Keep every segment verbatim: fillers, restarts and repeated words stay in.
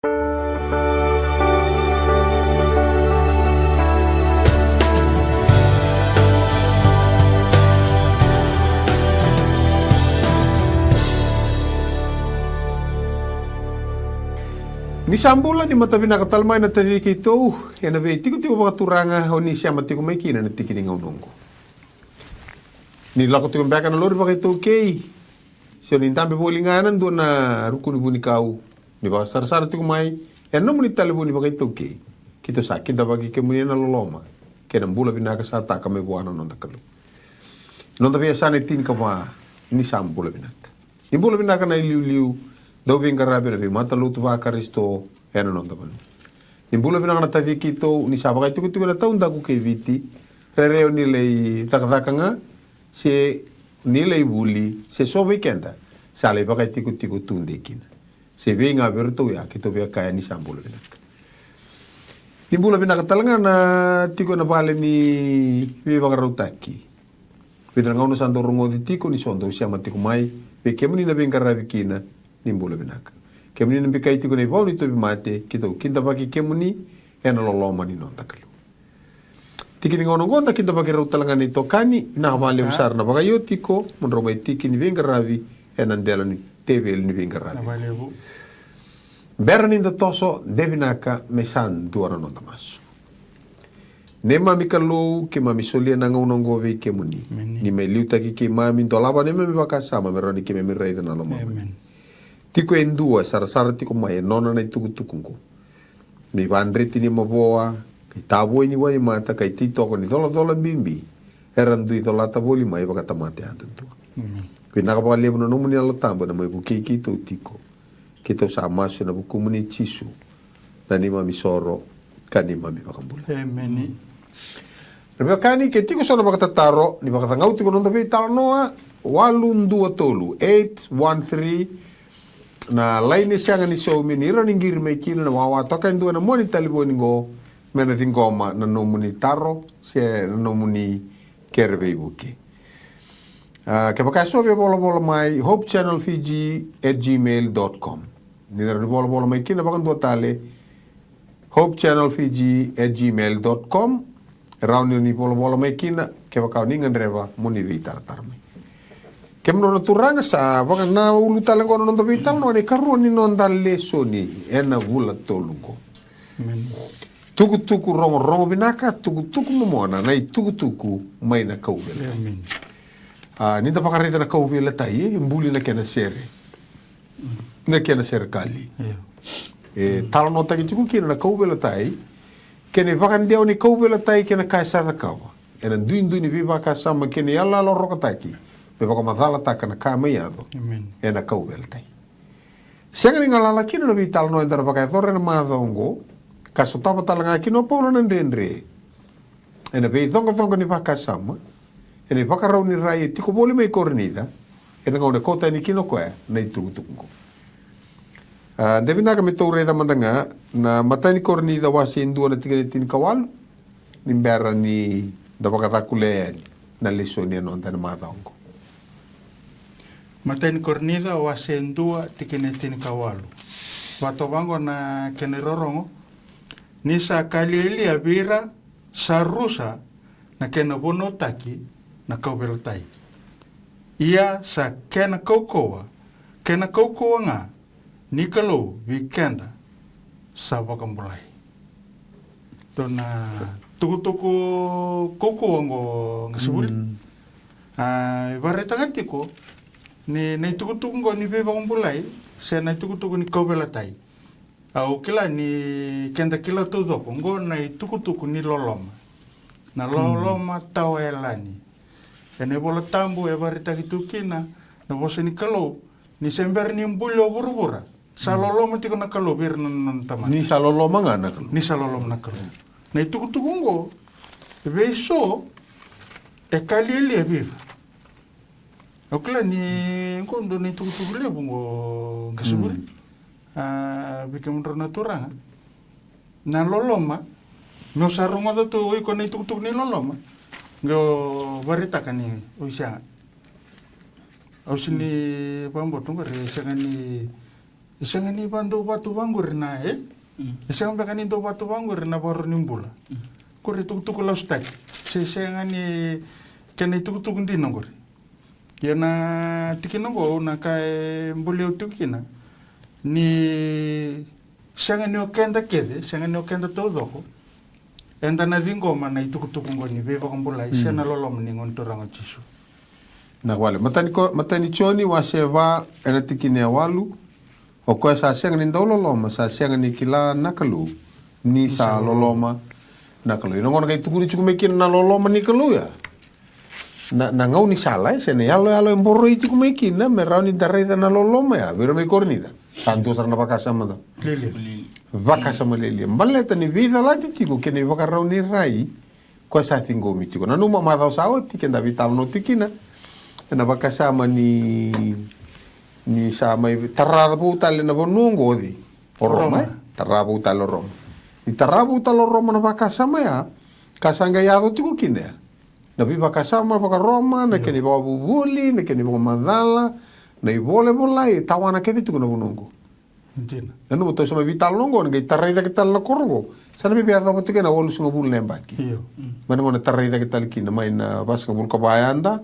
Ni sa bula, ni mata vinaka tale mai na taci keitou ena veitikotiko vakaturaga o ni sema tiko mai kina ena tiki ni gauna oqo. Ni lako tiko beka na lori vakaitaukei, se o ni dabe voli ga ena dua na ruku ni vunikau, ni vakasarasara tiko mai ena nomuni talevoni vakaitaukei, keitou sa kidavaki kemuni ena loloma kei na bula vinaka sa taka mai vua na noda Kalou. Noda veiyasana e tinikava, ni sa bula vinaka. Ni bula vinaka na iliuliu dau veiqaravi ena veimatalotu vaKarisito ena noda vanua. Ni bula vinaka na taci keitou ni sa vakaitikotiko ena taudaku kei Viti, rairai o ni lai cakacaka ga, se ni lai vuli, se so vei keda sa lai vakaitikotiko tudei kina. Se vei ga vei iratou ya, keitou via kaya ni sa bula vinaka. Ni bula vinaka tale ga na tiko ena vale ni veivakarautaki. Vica na gauna sa dau rogoci tiko ni so dau sema tiko mai vei kemuni na veiqaravi kina, ni bula vinaka. Kemuni na bikai tiko na ivau ni tauvimate, keitou kidavaki kemuni ena loloma ni noda Kalou. Tiki ni gauna oqo da kidavaki rau tale ga na itokani, vinaka vakalevu sara na vakaio tiko, mo drau mai tiki ni veiqaravi ena dela ni teveli ni veiqaravi. Vinaka vakalevu. Bera ni da toso, de vinaka me sa dua na noda masu. Neimami Kalou, keimami solia na gauna oqo vei kemuni. Emeni. Ni mai liutaki keimami, dolava neimami vakasama me rawa ni keimami raica na lomamuni. Emeni. Tiko e dua e sarasara tiko mai e nona na itukutuku oqo. Me ivakadreti ni mavoa, ka itavoi ni wainimata, ka iteitoko ni colacola bibi era dui colata voli mai vakatamata yadudua. Emeni. Vinaka vakalevu na nomuni Yalo Tabu ena mai vukei keitou tiko. Keitou sa masu ena vukumuni Jisu, na neimami isoro ka neimami ivakabula. Emeni. Na veiwekani, ke tiko so na vakatataro, ni vakacagau tiko na noda veitalanoa, walu dua tolu, eight one three, na laini e sega ni saumi, ni rawa ni qiri mai kina, na wawa toka e dua ena mua ni talevoni oqo me na ciqoma na nomuni taro se na nomuni kere veivuke. A, kevaka e so via volavola mai, hope channel fiji at gmail dot com. Ni na rawa ni volavola mai kina vakadua tale, hope channel fiji at gmail dot com. E rawa ni ni volavola mai kina kevaka o ni gadreva mo ni veitaratara mai. Kemudou na turaga, sa vaka na ulu tale oqo na noda veitalanoa, na ikarua ni noda lesoni ena vula tolu oqo. Emeni. Tukutuku rogorogo vinaka, tukutuku momona, na itukutuku mai na kauveilatai. Emeni. A, ni da vakaraica na kauveilatai, e buli na kena sere. Na kena serekali. Io. E, mm, talanoataki tiko kina na kauveilatai, kei na ivakadewa ni kauveilatai kei na ka e sa cakava. Ena duidui ni veivakasama kei na iyaloyalo rokataki me vakamacalataka na ka mai yaco. Amen. Ena kauveilatai. Sega ni galala kina na veitalanoa eda na vakayacora ena macawa oqo, ka sotava tale ga kina o Paula na dredre ena veicoqacoqa ni vakasama, ena ivakarau ni rai e tiko voli mai Korinica, ena gauna e kauta yani kina o koya na itukutuku oqo. A, de vinaka me tou raica mada ga na imatai ni Korinica wase e dua na tikina e tinikawalu, ni bera ni da vakacakulea yani na lesoni ena noda ena macawa oqo. Matai ni Korinica wase e dua tikina e tinikawalu. Vatoka vaqo na kena irorogo. Ni sa ka lialia vei ira sa rusa na kena vunautaki na kauveilatai. Ia sa kena kaukauwa, kena kaukauwa ga ni Kalou vei keda sa vakabulai. Dua na tukutuku kaukauwa oqo, Qase Vuli. Mm. A, e vakaraitaka tiko ni na itukutuku oqo ni veivakabulai se na itukutuku ni kauveilatai. Au kila ni keda kila taucoko oqo na itukutuku ni loloma. Na loloma tawayalani. Ena iVola Tabu e vakaraitaki tu kina na vosa ni Kalou, ni se bera ni buli o vuravura, sa loloma tiko na Kalou vei ira na nona tamata. Ni sa loloma ga na Kalou. Ni sa loloma na Kalou. Na itukutuku oqo, vei so, e ka lialia vei ira. Au kila ni oqo dua na itukutuku levu oqo, Qase Vuli. Mm. A, vei kemudrau na turaga. Na loloma, meu sa rogoca tu o iko na itukutuku ni loloma. Qo vakaraitaka ni, o isi a. Au sega ni vakabauta qori, e sega ni, E sega ni vadou vatu vaqori na, e? E sega beka ni dou vatu vaqori na vakarau ni bula. Qori tukutuku lasutaki. Se sega ni kena itukutuku dina qori. Ia na tikina qo na ka e buli au tiko kina. Ni sega ni o keda kece, sega ni o keda taucoko. Eda na ciqoma na itukutuku qo ni veivakabulai se na loloma ni Gone Turaga o Jisu. Na wale. Matani ko, matani Joni wase va ena tikina e walu. O koya sa sega ni dau loloma, sa sega ni kila na Kalou, ni sa loloma na Kalou. Ina gona qai tukuni tiko mai kina na loloma ni Kalou ya. Na, na gaunisala, e, se na yaloyalo e boroi tiko mai kina, me rawa ni da raica na loloma ya, vei ira mai Korinica. Sa dua sara na vakasama ca. Lialia. Vakasama lialia. Baleta ni veicalati tiko, kei na ivakarau ni rai, koya sa ciqomi tiko. Nanuma macawa sa oti, keda veitalanoa tiko kina. Ena vakasama ni, ni sa mai tara vou tale na vanua oqo o cei? O Roma, e? Tara vou tale o Roma. Ni tara vou tale o Roma na vakasama ya, ka sa qai yaco tiko kina ya. Na veivakasama vakaRoma, na kena ivakavuvuli, na kena ivakamacala, na ivola e volai, e tawana kece tiko na vanua oqo. Dina. Nanuma tou sa mai veitalanoa oqo, na qai tarai cake tale na koro oqo. Sa na mai via yacova tiko ena walusagavulu na yabaki. Io. Mai na gauna tarai cake tale kina, mai na vasagavulu ka va yada,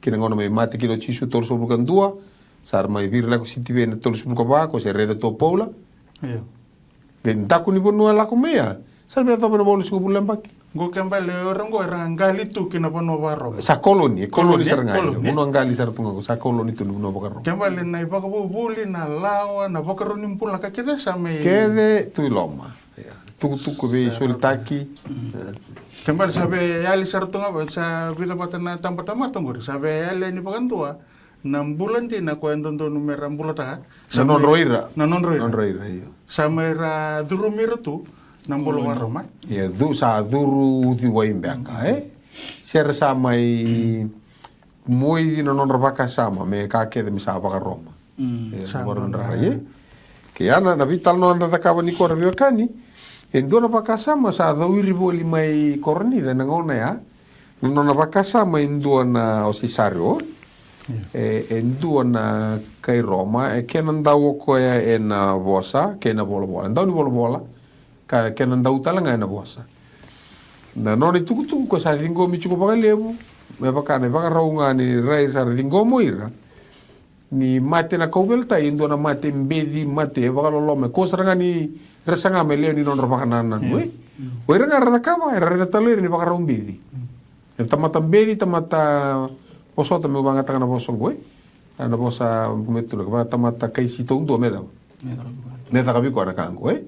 kei na gauna mai mate kina o Jisu tolusagavulu ka dua, sa ra mai viri lako Sitiveni na tolusagavulu ka va, ko se raica tu o Paula. Io. Qai daku ni vanua e lako mai ya. Sa na via yacova na walusagavulu na yabaki. Qo ke bale, o ira qo era qali tu ki na vanua vaRoma. Sa koloni, e koloni sara ga, koloni, e? Vanua qali sara tu ga qo, sa koloni tu na vanua vakaRoma. Ke bale na ivakavuvuli, na lawa, na vakarau ni bula, na ka kece sa mai. Kece tu i loma. Ia. Tukutuku veisolitaki. Ia. Ke bale sa veiyali sara tu ga, sa vica vata na tabatamata qori, sa veiyali yani vakadua. Na bula dina koya e dodonu me ra bulataka. Na nodra o ira. Na nodra o ira. Nodra o ira, io. Sa mai ra curumi ira tu na bula vaRoma. Ia, cu, sa curu uciwai beka, e? Se ra sa mai moici na nodra vakasama me ka kece me sa vakaRoma. Mm. E, sa vakarau nodra rai, e? Kei ya na, na veitalanoa eda cakava nikua, ra veiwekani. E dua na vakasama sa cowiri voli mai Korinica ena gauna ya. Na nona vakasama e dua na, o Sisario, e, e dua na kai Roma, e kena dau o koya ena vosa kei na volavola. E dau ni volavola, ka kena dau tale ga ena vosa. Na nona itukutuku koya sa ciqomi tiko vakalevu, me vaka na ivakarau ga ni rai sa ra ciqoma o ira. Ni mate na kauveilatai, e dua na mate beci, mate e vakaloloma, e kua sara ga ni ra saga me lewe ni nodra vakanananu, e? O ira ga era cakava, era raica tale o ira ni vakarau beci. E tamata beci, tamata vosota, meu vagataka na vosa oqo, e? Na vosa me tu na, vakatamata kaisi taudua me cava? Me caka vei koya na ka oqo, e?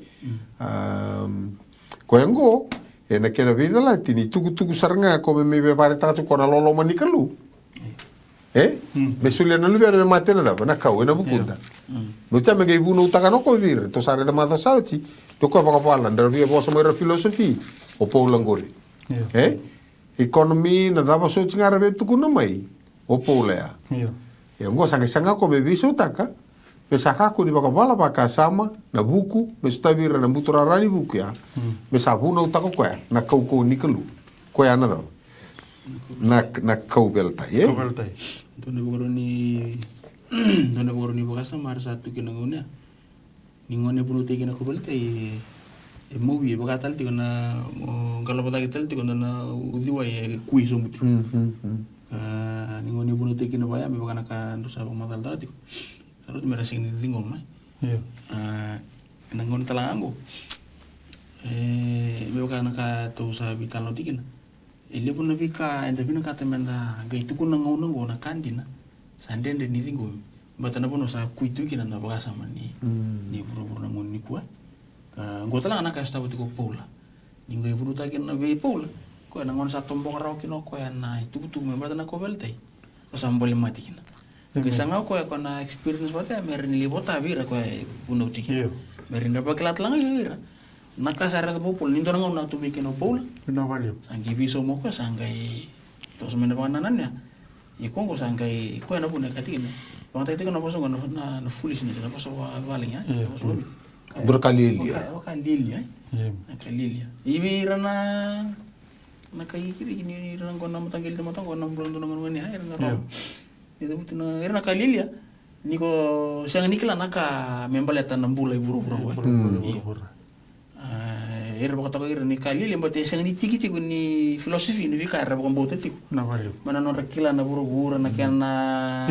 Am, koya oqo, ena kena veicalati ni tukutuku sara ga ko me mai veivakaraitaka tiko na loloma ni Kalou. E? Mm. Me solia na luvena me mate na cava? Na kau, ena vukuda. Io. Mm. Meu tia me qai vunautaka na koya vei ira. Tou sa raica macawa sa oti. Tou koya vakavala, dra via vosa mai ira philosophy. O Paula qori. Io. E? Economy, na cava soti ga ra via tukuna mai. O Paula ya. Io. E oqo sa qai saga koya me veisautaka. Me sa kakua ni vakavala vakasama na vuku, me sotavi ira na buturara ni vuku ya. Mm. Me sa vunautaka koya na kaukauwa ni Kalou. Koya na cava? Na, na kauveilatai, e? Kauveilatai. Dua na vakarau ni, dua na vakarau ni vakasama era sa tu kina gauna ya. Ni gauna e vunautaki kina na kauveilatai, e, e mawi, e vaka tale tiko na, o, qalovaca tale tiko na, na uciwai e kui sobu tiko. Mm, mm, mm. A, ni gauna e vunautaki kina vaya, me vaka na ka drau sa vakamacalataka tiko. Sa rauta me ra sega ni ciqoma. Io. A, ena gauna tale ga oqo. E, me vaka na ka tou sa veitalanoa tiko kina. E levu na veika eda vinakata me da qai tukuna na gauna oqo na ka dina. Sa dredre ni ciqomi. Baleta na vanua sa kui tu kina na vakasama ni, mm, ni vuravura na gauna nikua. Ka, oqo tale ga na ka e sotava tiko o Paula. Ni qai vunautaka kina vei Paula. Koya na gauna sa toboka rawa kina o koya na itukutuku me baleta na kauveilatai. Ko sa bole mate kina. Amen. Ke saga o koya ko na experience vata ya, me ra ni lai vota vei ira koya e vunauti kina. Io. Me ra ni ra vakila tale ga o ira. Na ka sa raica vei Paula, ni dua na gauna a tu mai kina o Paula. Vinaka vakalevu. Sa qai veisauma o koya, sa qai toso mai na vakanananu ya. Ia koya qo sa qai, koya na vuna e kaya tiko kina. Vakayagataki tiko na vosa qo na, na, na foolishness, na vosa va, valagi, e? Io. Na vosa va, io. Dua na ka lialia. Vaka, vaka lialia, e? Io. Na ka lialia. I vei ira na, na kai Kiriki ni ira na qo na mataqali tamata qo na bula dua na gauna ni, a, ira na Roma. Ni cavuti na, ira na ka lialia. Ni ko sega ni kila na ka me baleta na bula i vuravura oqo. Bula i vuravura. Ira vakatoka ira ni ka lialia, baleta e sega ni tiki tiko ni philosophy ni veika era vakabauta tiko. Na valiu. Mai na nodra kila na vuravura, na kena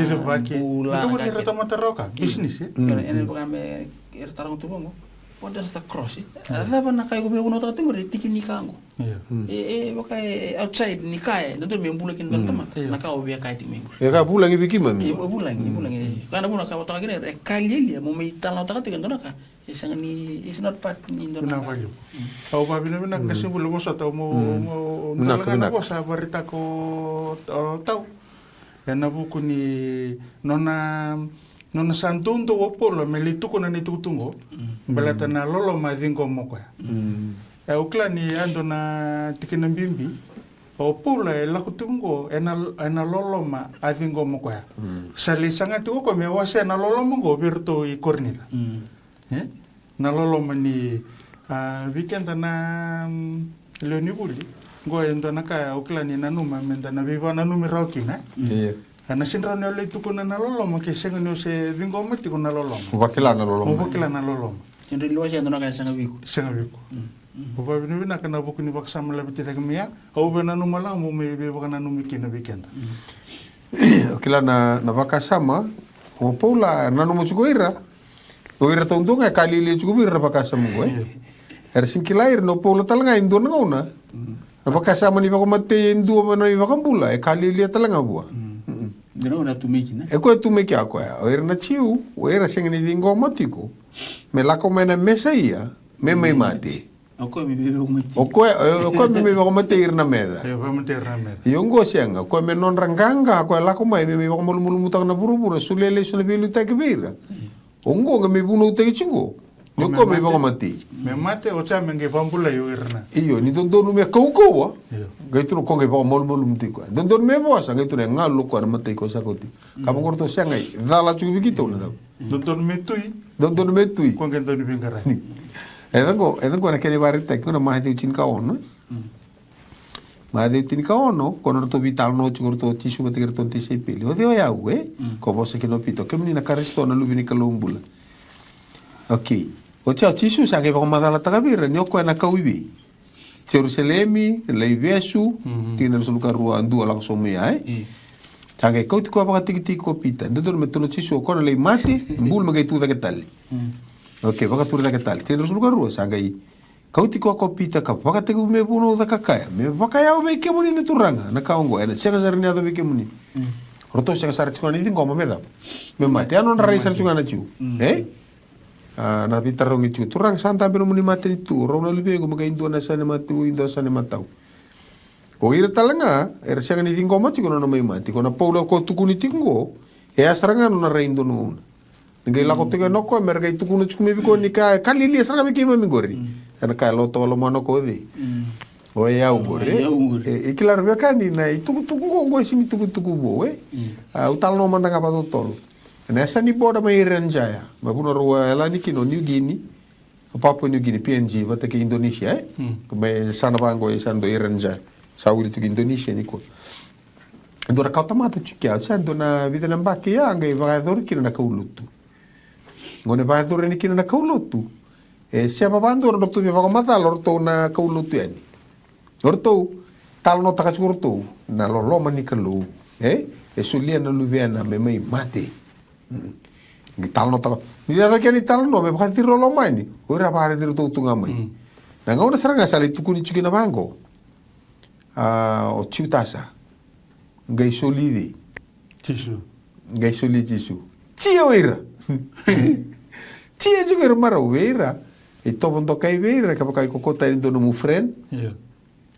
bula, na ka kena. Business, e? Ena vaka me era taroga tu vaqo. What does the cross, e? A cava na ka iko via vunautaka tiko qori, e tiki ni ka qo. E, e vaka e outside ni ka e dodonu me bula kina na tamata. Na ka o via kaya tiko mai qori. E ka vulagi vei keimami. E vulagi, vulagi. Ka na vuna ka vakatoka kina, e ka lialia, mo mai talanoataka tiko e dua na ka. E sega ni, it's not part ni dua na ka. Au vavinavinaka ga se bula vosota, au mo, mo, mo dua na ka na vosa varitaka o, o tau. Ena vuku ni nona, nona sa doudou o Paula me lai tukuna na itukutuku oqo. Baleta na loloma a ciqoma o koya. E, au kila ni a dua na tikina bibi. O Paula e lako tiko oqo ena, ena loloma a ciqoma o koya. Sa lai saga tiko o koya me wasea na loloma oqo vei iratou i Korinica. E? Na loloma ni, a, vei keda na, mm, lewe ni vuli. Qo e dua na ka au kila ni nanuma, meda na veivakananumi rawa kina. Io. A, na sega ni rawa ni o lai tukuna na loloma ke sega ni o se ciqoma tiko na loloma. Mo vakila na loloma. Mo vakila na loloma. Sega ni rawa ni wasea e dua na ka e sega vei iko. Sega vei iko. Au vavinavinaka ena vuku ni vakasama laveti cake mai ya. Au via nanuma lako mo mai veivakananumi kina vei keda. O kila na, na vakasama o Paula, nanuma tiko ira. O ira taudua ga e ka lialia tiko vei ira na vakasama oqo, e? Era sega ni kila ira ni o Paula tale ga e dua na gauna. Na vakasama ni vakamatei e dua mai na iVakabula e ka lialia tale ga vua. Dua na gauna tu mai kina. E koya tu mai kea o koya. O ira na Jiu, o ira sega ni ciqoma tiko me lako mai na Mesaia me mai mate. O koya me mai vakamatei. O koya, o koya me mai vakamatei ira na meca. E, vakamatei ira na meca. Io, oqo sega, o koya me nodra qaqa, o koya lako mai me mai vakamalumalumutaka na vuravura, solia lesu na veiliutaki vei ira. Oqo qai mai vunautaki tiko. Ni o koya me vakamatei. Me mate, oti ya me qai vakabulai o ira na. Io, ni dodonu me kaukauwa. Io. Qai tukuna o koya qai vakamalumalumutaki koya. Dodonu me vosa, qai tukuna e galu o koya na matai koya sa kauti. Ka vaqo ratou sega, e cala tiko vei keitou na cau. Dodonu me tui. Dodonu me tui. Koya qai dau ni veiqaravi. E caqo, e caqo na kena ivakaraitaki, ko na Maciu tinikaono. Maciu tinikaono, ko na ratou veitalanoa tiko ratou o Jisu vata kei ratou na tisaipeli. O cei o yau, e? Ko vosa kina o Pita, o kemuni na Karisito na Luve ni Kalou bula. Okei. Oti ya o Jisu sa qai vakamacalataka vei ira ni o koya na kau i vei? Jerusalemi, na lai vesu, tikina ruasagavulu ka rua, dua lako sobu mai ya, e? Sa qai kauti koya vakatikitiki ko Pita. Dodonu me tukuna o Jisu o koya na lai mate, bulu me qai tu cake tale. Okei, vakaturi cake tale. Tikina ruasagavulu ka rua, sa qai kauti koya ko Pita ka vakatekivu me vunauca ka kaya, me vakayawa vei kemuni na Turaga na ka oqo, ena sega sara ni yaco vei kemuni. O ratou sega sara tiko ni ciqoma me cava? Me mate, a nodra rai sara tiko ga na Jiu. E? A, na veitarogi tiko, Turaga, sa dabe nomuni matanitu, rau na luvequ me qai dua na yasana ni matanitu, dua na yasana ni matau. O ira tale ga era sega ni ciqoma tiko na nona mai mate. Ko na Paula ko tukuni tiko oqo, e a sara ga nona rai dua na gauna. Ni qai lako tiko ena o koya me ra qai tukuna tiko mai vei koya ni ka, ka lialia sara ga vei keimami qori. Ena ka e loto lomana o koya o cei? O yau qori. E, e kila ra veiwekani na itukutuku oqo, oqo e sega ni tukutuku vou, e? A, au talanoa mada ga vakatotolo. Ena yasa ni boda mai Irian Jaya, mai vanua rau a yalani kina o New Guinea, o Papua New Guinea, P N G, vata kei Indonesia, e? Ko mai yasana vaqo e yasana dau Irian Jaya. Sa wili tu ki Indonesia nikua. Dua na kawatamata tiko kea, sa dua na vica na yabaki ya, qai vakayacori kina na kaulotu. Gone vakayacori yani kina na kaulotu. E, se vavadua na ratou via vakamacala o ratou na kaulotu yani. O ratou, talanoataka tiko o ratou na loloma ni Kalou, e? E solia na luvena me mai mate. Ni talanoataka, ni yaco kea ni talanoa me vakaciri loloma yani, o ira vakaraici iratou tu ga mai. Na gauna sara ga sa lai tukuni tiko kina vaqo. A, o Jutasa. Qai soli cei? Jisu. Qai soli Jisu. Jia o ira. Jia tiko ira marau vei ira. E tovo dokai vei ira, kevaka e kokota yani dua nomu friend. Io.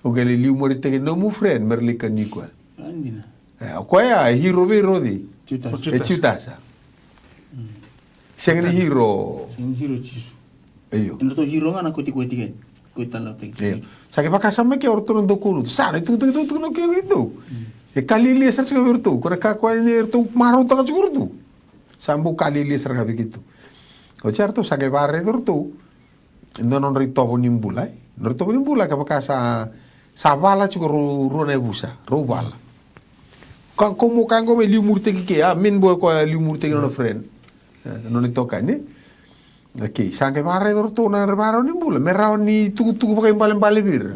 O qai lai liu maritaki nomu friend, me ra lai kani koya. A, dina. E, o koya e hero vei ira o cei? Jutasa. E Jutasa. Sega ni hero. Sega ni hero Jisu. Io. E ratou hero ga na kotikoti kei. Koya tale na tagi. Io. Sa qai vakasama kea o ratou na daukaulotu. Sa na itukutuku, itukutuku na kei ratou. E ka lialia sara tiko vei ratou. Ko na ka koya ni ratou marautaka tiko ratou. Sa bau ka lialia sara ga vei keitou. Oti ya ratou sa qai vakaraica ratou. Dua na nodra itovo ni bula, e? Nodra itovo ni bula, kevaka sa, sa vala tiko rau rua na yavusa, rau vala. Pa qo mo ka qo me liumuritaki ke, a, min boy ko a liumuritaki nona friend. E, nona itokani. Okay, sa qai vakaraica o ratou na vakarau ni bula me rawa ni tukutuku vakaibalebale vei ira.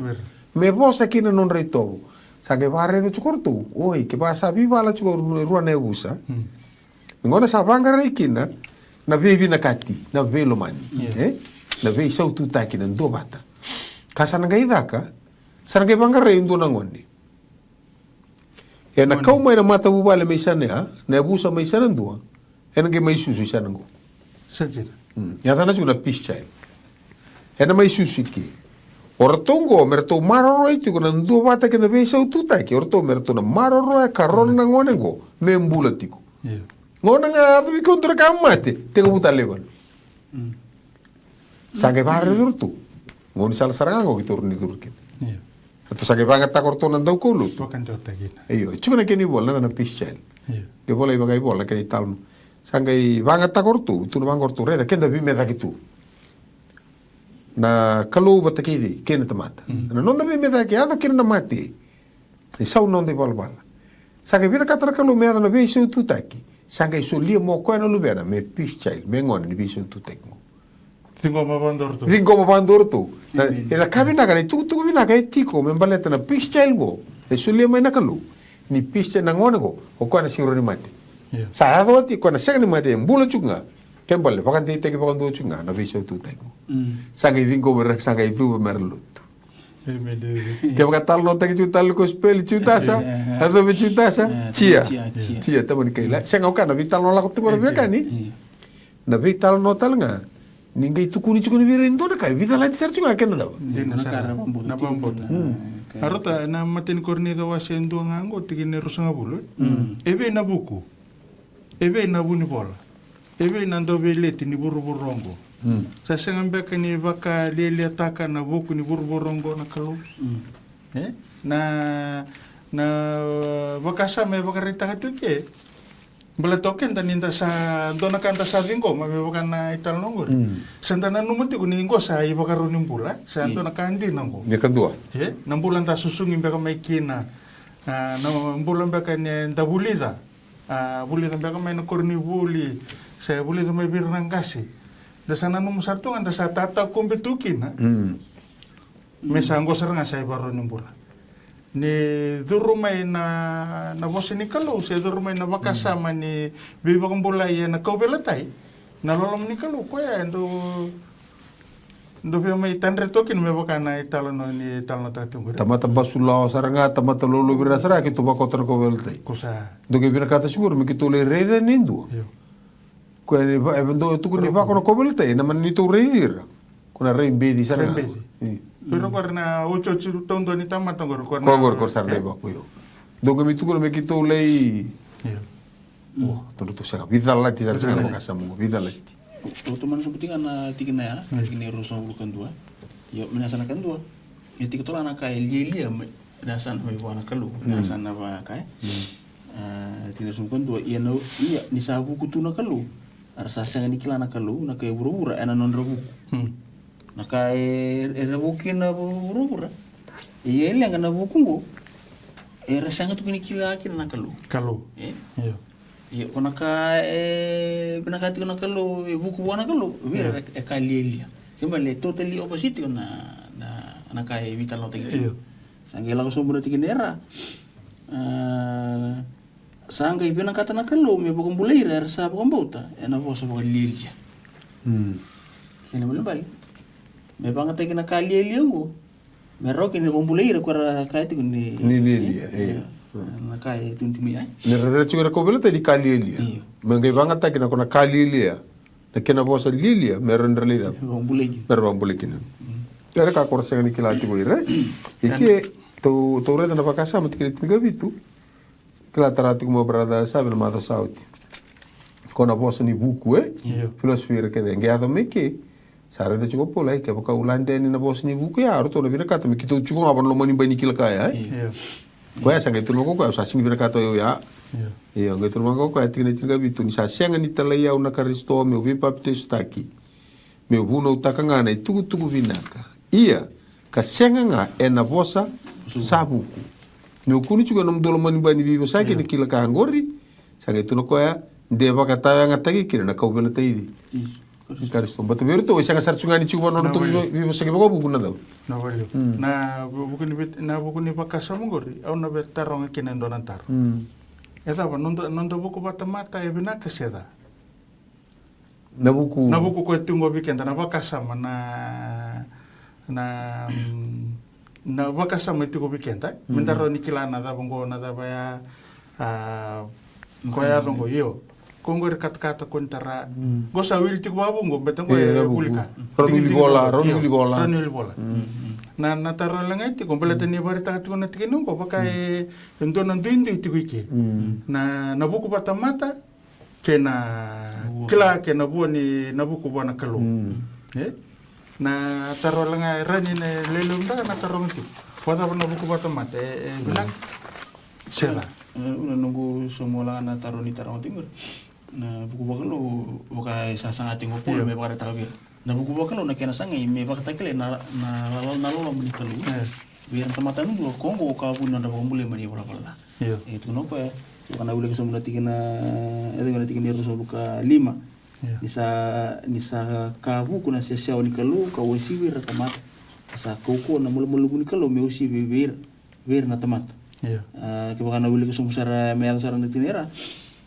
Me vosa kina na nodra itovo. Sa qai vakaraica tiko o ratou. Oi, kevaka sa veivala tiko e rua na yavusa. Gona sa vaqarai kina na veivinakati, na veilomani, e? Na veisaututaki, na duavata. Ka sa na qai caka, sa na qai vaqarai e dua na gone. Ena kau mai na matavuvale mai sana ya, na yavusa mai sana dua, ena qai mai susu i sana qo. Sa dina. Mm. Yacana tiko na peace child. Ena mai susu i ke. O ratou qo, me ratou maroroya tiko na duavata kei na veisaututaki. O ratou me ratou na maroroya ka rona na gone qo me bula tiko. Io. Gauna ga yaco vei keitou na ka mate, tekivu tale vale. Mm. Sa qai vakaraica o ratou. Gauna ni sala sara ga qo keitou rawa ni curu kina. Io. Ratou sa qai vagataka o ratou na daukaulotu. Vakadewataki kina. Io, e tiko na kena ivola, na, na peace child. Io. Qai volai vakaivola na kena italanoa. Sa qai vagataka o ratou, tu na vaqo o ratou, raica, keda veimecaki tu. Na Kalou vata kei cei, kei na tamata. Mm. Na noda veimecaki, yaco kina na mate. Ni sau na noda ivalavala. Sa qai vinakata na Kalou me yaco na veisaututaki. Sa qai solia mai o koya na luvena me peace child, me gone ni veisaututaki qo. Ciqoma vakadua o ratou. Ciqoma vakadua o ratou. Na, e na ka vinaka, na itukutuku vinaka e tiko me baleta na peace child qo. E solia mai na Kalou. Ni peace child na gone qo, o koya na sega ni mate. Io. Sa yaco oti, o koya na sega ni mate, e bula tiko ga. Kena ibalebale, vakadeitaki vakadua tiko ga na veisaututaki qo. Mm. Sa qai ciqoma, sa qai cuva me ra lotu. Kevaka talanoataki tiko tale na kosipeli, Jutasa. Yacovi Jutasa. Jia. Jia, jia. Jia, tamani kaila. Sega, o koya na veitalanoa lako tu mai na veiwekani. Na veitalanoa tale ga. Ni qai tukuni tiko ni vei ira e dua na ka, e veicalati sara tiko ga kena cava. Dina sara. Na vakabauta. A rota, na imatai ni Korinica wase e dua ga qo, tikina e ruasagavulu, e? E vei na vuku? E vei na vunivola? E vei na dauveileti ni vuravura oqo? Sa sega beka ni vakalialiataka na vuku ni vuravura oqo na Kalou? E? Na, na vakasama e vakaraitaka tiko ke. Baleta o keda ni da sa, dua na ka da sa ciqoma, me vaka na italanoa qori. Sa da nanuma tiko ni qo sa ivakarau ni bula, sa dua na ka dina qo. Ni kadua. E? Na bula da susugi beka mai kina. A, na bula beka ni da vulica. A, vulica beka mai na koronivuli, se vulica mai vei ira na qase. Da sa nanuma sara tu ga da sa tatakobe tu kina. Me sa qo sara ga sa ivakarau ni bula. Ni curu mai na, na vosa ni Kalou, se curu mai na vakasama ni veivakabulai ena kauveilatai, na loloma ni Kalou, koya e dau Dou via mai tadre toka kina me vaka na italanoa ni talanoataka tiko qori. Tamata basulawa sara ga, tamata lolovira sara ga, keitou vakota na kauveilatai. Ko sa. Dou qai vinakata sara qori me keitou lai raica e dua. Io. Koya ni va, e dau tukuni vaka na kauveilatai, na mani neitou raici ira. Ko na rai beci sara ga. Rai beci. Io. Ko ira qori na otioti taudua ni tamata qori, ko na. Ko qori, ko sara lai vako, io. Dou qai mai tukuna me keitou lai. Io. O, dou, dou sega, veicalati sara, sega na vakasama qo, veicalati. Tou tomana sobu tiko ga na tikina ya, tikina e ruasagavulu ka dua. Io, mai na yasana ka dua. E tiko toka na ka e lialia, mai na yasana mai vua na Kalou, na yasana vaka e. A, tikina e ruasagavulu ka dua, ia na, ia ni sa vuku tu na Kalou, era sa sega ni kila na Kalou, na kai vuravura, ena nodra vuku. Na ka e, era vuku kina vu-, vuravura. Ia e leqa na vuku qo, era sega tu ni kila kina na Kalou. Kalou. E? Io. Ia, ko na ka e vinakati tiko na Kalou, e vuku vua na Kalou, vei ira e ka lialia. Kena ibalebale e totally opposite tiko na, na, na ka e veitalanoataki tiko. Io. Sa qai lako sobu na tikina e ra. A, sa qai vinakata na Kalou me vakabulai ira era sa vakabauta ena vosa vakalialia. Kena ibalebale. Me vakayagataki na ka lialia oqo. Me rawa kina ni vakabulai ira ko era kaya tiko ni. Ni lialia, e, io. Na ka e tukuni mai ya. Me ra raica tiko era kauveilatai ni ka lialia. Io. Me qai vakayagataki na ko na ka lialia. Na kena vosa lialia, me ra dra lai cava. Vakabulai kina. Me ra vakabulai kina. Era ka ko ra sega ni kila tiko ira. E ke, tou, tou raica na vakasama tikina tinikavitu. Kila tara tiko mai o brother Save na macawa sa oti. Ko na vosa ni vuku, e? Io. Philosophy ira kece, e qai yaco mai ke. Sa raica tiko o Paula, e, kevaka au lade yani na vosa ni vuku ya, o ratou na vinakata me keitou tiko ga vaka na loma ni bai ni kila ka ya, e? Io. Koya sa qai tukuna vaka o koya, au sa sega ni vinakata o yau ya. Io. Io, qai tukuna vaka o koya, tikina tinikavitu, ni sa sega ni talai au na Karisito meu veipapitaisotaki. Meu vunautaka ga na itukutuku vinaka. Ia, ka sega ga ena vosa sa vuku. Meu kunu tiko ena nomudou lomanibai ni veivosaki, ena kila ka qori. Sa qai tukuna o koya, de vakatayagataki kina na kauveilatai ni Karisito. Baleta vei iratou e sega sara tiko ga ni tiko vua na nodratou vei- veivosaki vakavuku na cau. Na vale. Na vuku ni vit- na vuku ni vakasama qori, au na via taroga kina e dua na taro. E cava, noda, noda vuku vakatamata e vinaka se ca? Na vuku. Na vuku koya tiko vei keda, na vakasama, na, na, mm, na vakasama e tiko vei keda. Me da rawa ni kila na cava qo, na cava ya, a, koya yaco qo, io. Ko qori katakata ko ni tara. Qo sa wili tiko vakavuku qo, baleta qo e vuku. Rawa ni wili vola, rawa ni wili vola. Rawa ni wili vola. Na, na taro e lagai tiko, baleta ni vakaraitaka tiko na tikina qo, vaka e dua na duidui tiko i ke. Na, na vuku vakatamata, kei na kila, kei na vua ni, na vuku vua na Kalou. E? Na taro laga e rani na lelevu beka na taro ga tiko. Vakacava na vuku vakatamata, e, e vinaka se ca? Na, na noqu sauma laga na taro ni taro ga tiko qori. Na vuku vakalou, vaka e sa saga tiko o Paula me vakaraitaka vei ira. Na vuku vakalou na kena sagai me vakatakilai na, na, na, na loloma ni Kalou. Vei ira na tamata yadudua, ko qo ka vu ni nodra vakabulai mai na ivalavala ca. Io. E tukuna o koya, vaka na wilika sobu na tikina, e tukuna na tikina e ruasagavulu ka lima. Io. Ni sa, ni sa ka vuku na sesewa ni Kalou ka uasivi ira na tamata. Ka sa kaukauwa na malumalumu ni Kalou me uasivi vei ira, vei ira na tamata. Io. A, kevaka na wilika sobu sara me yaco sara na tikina era.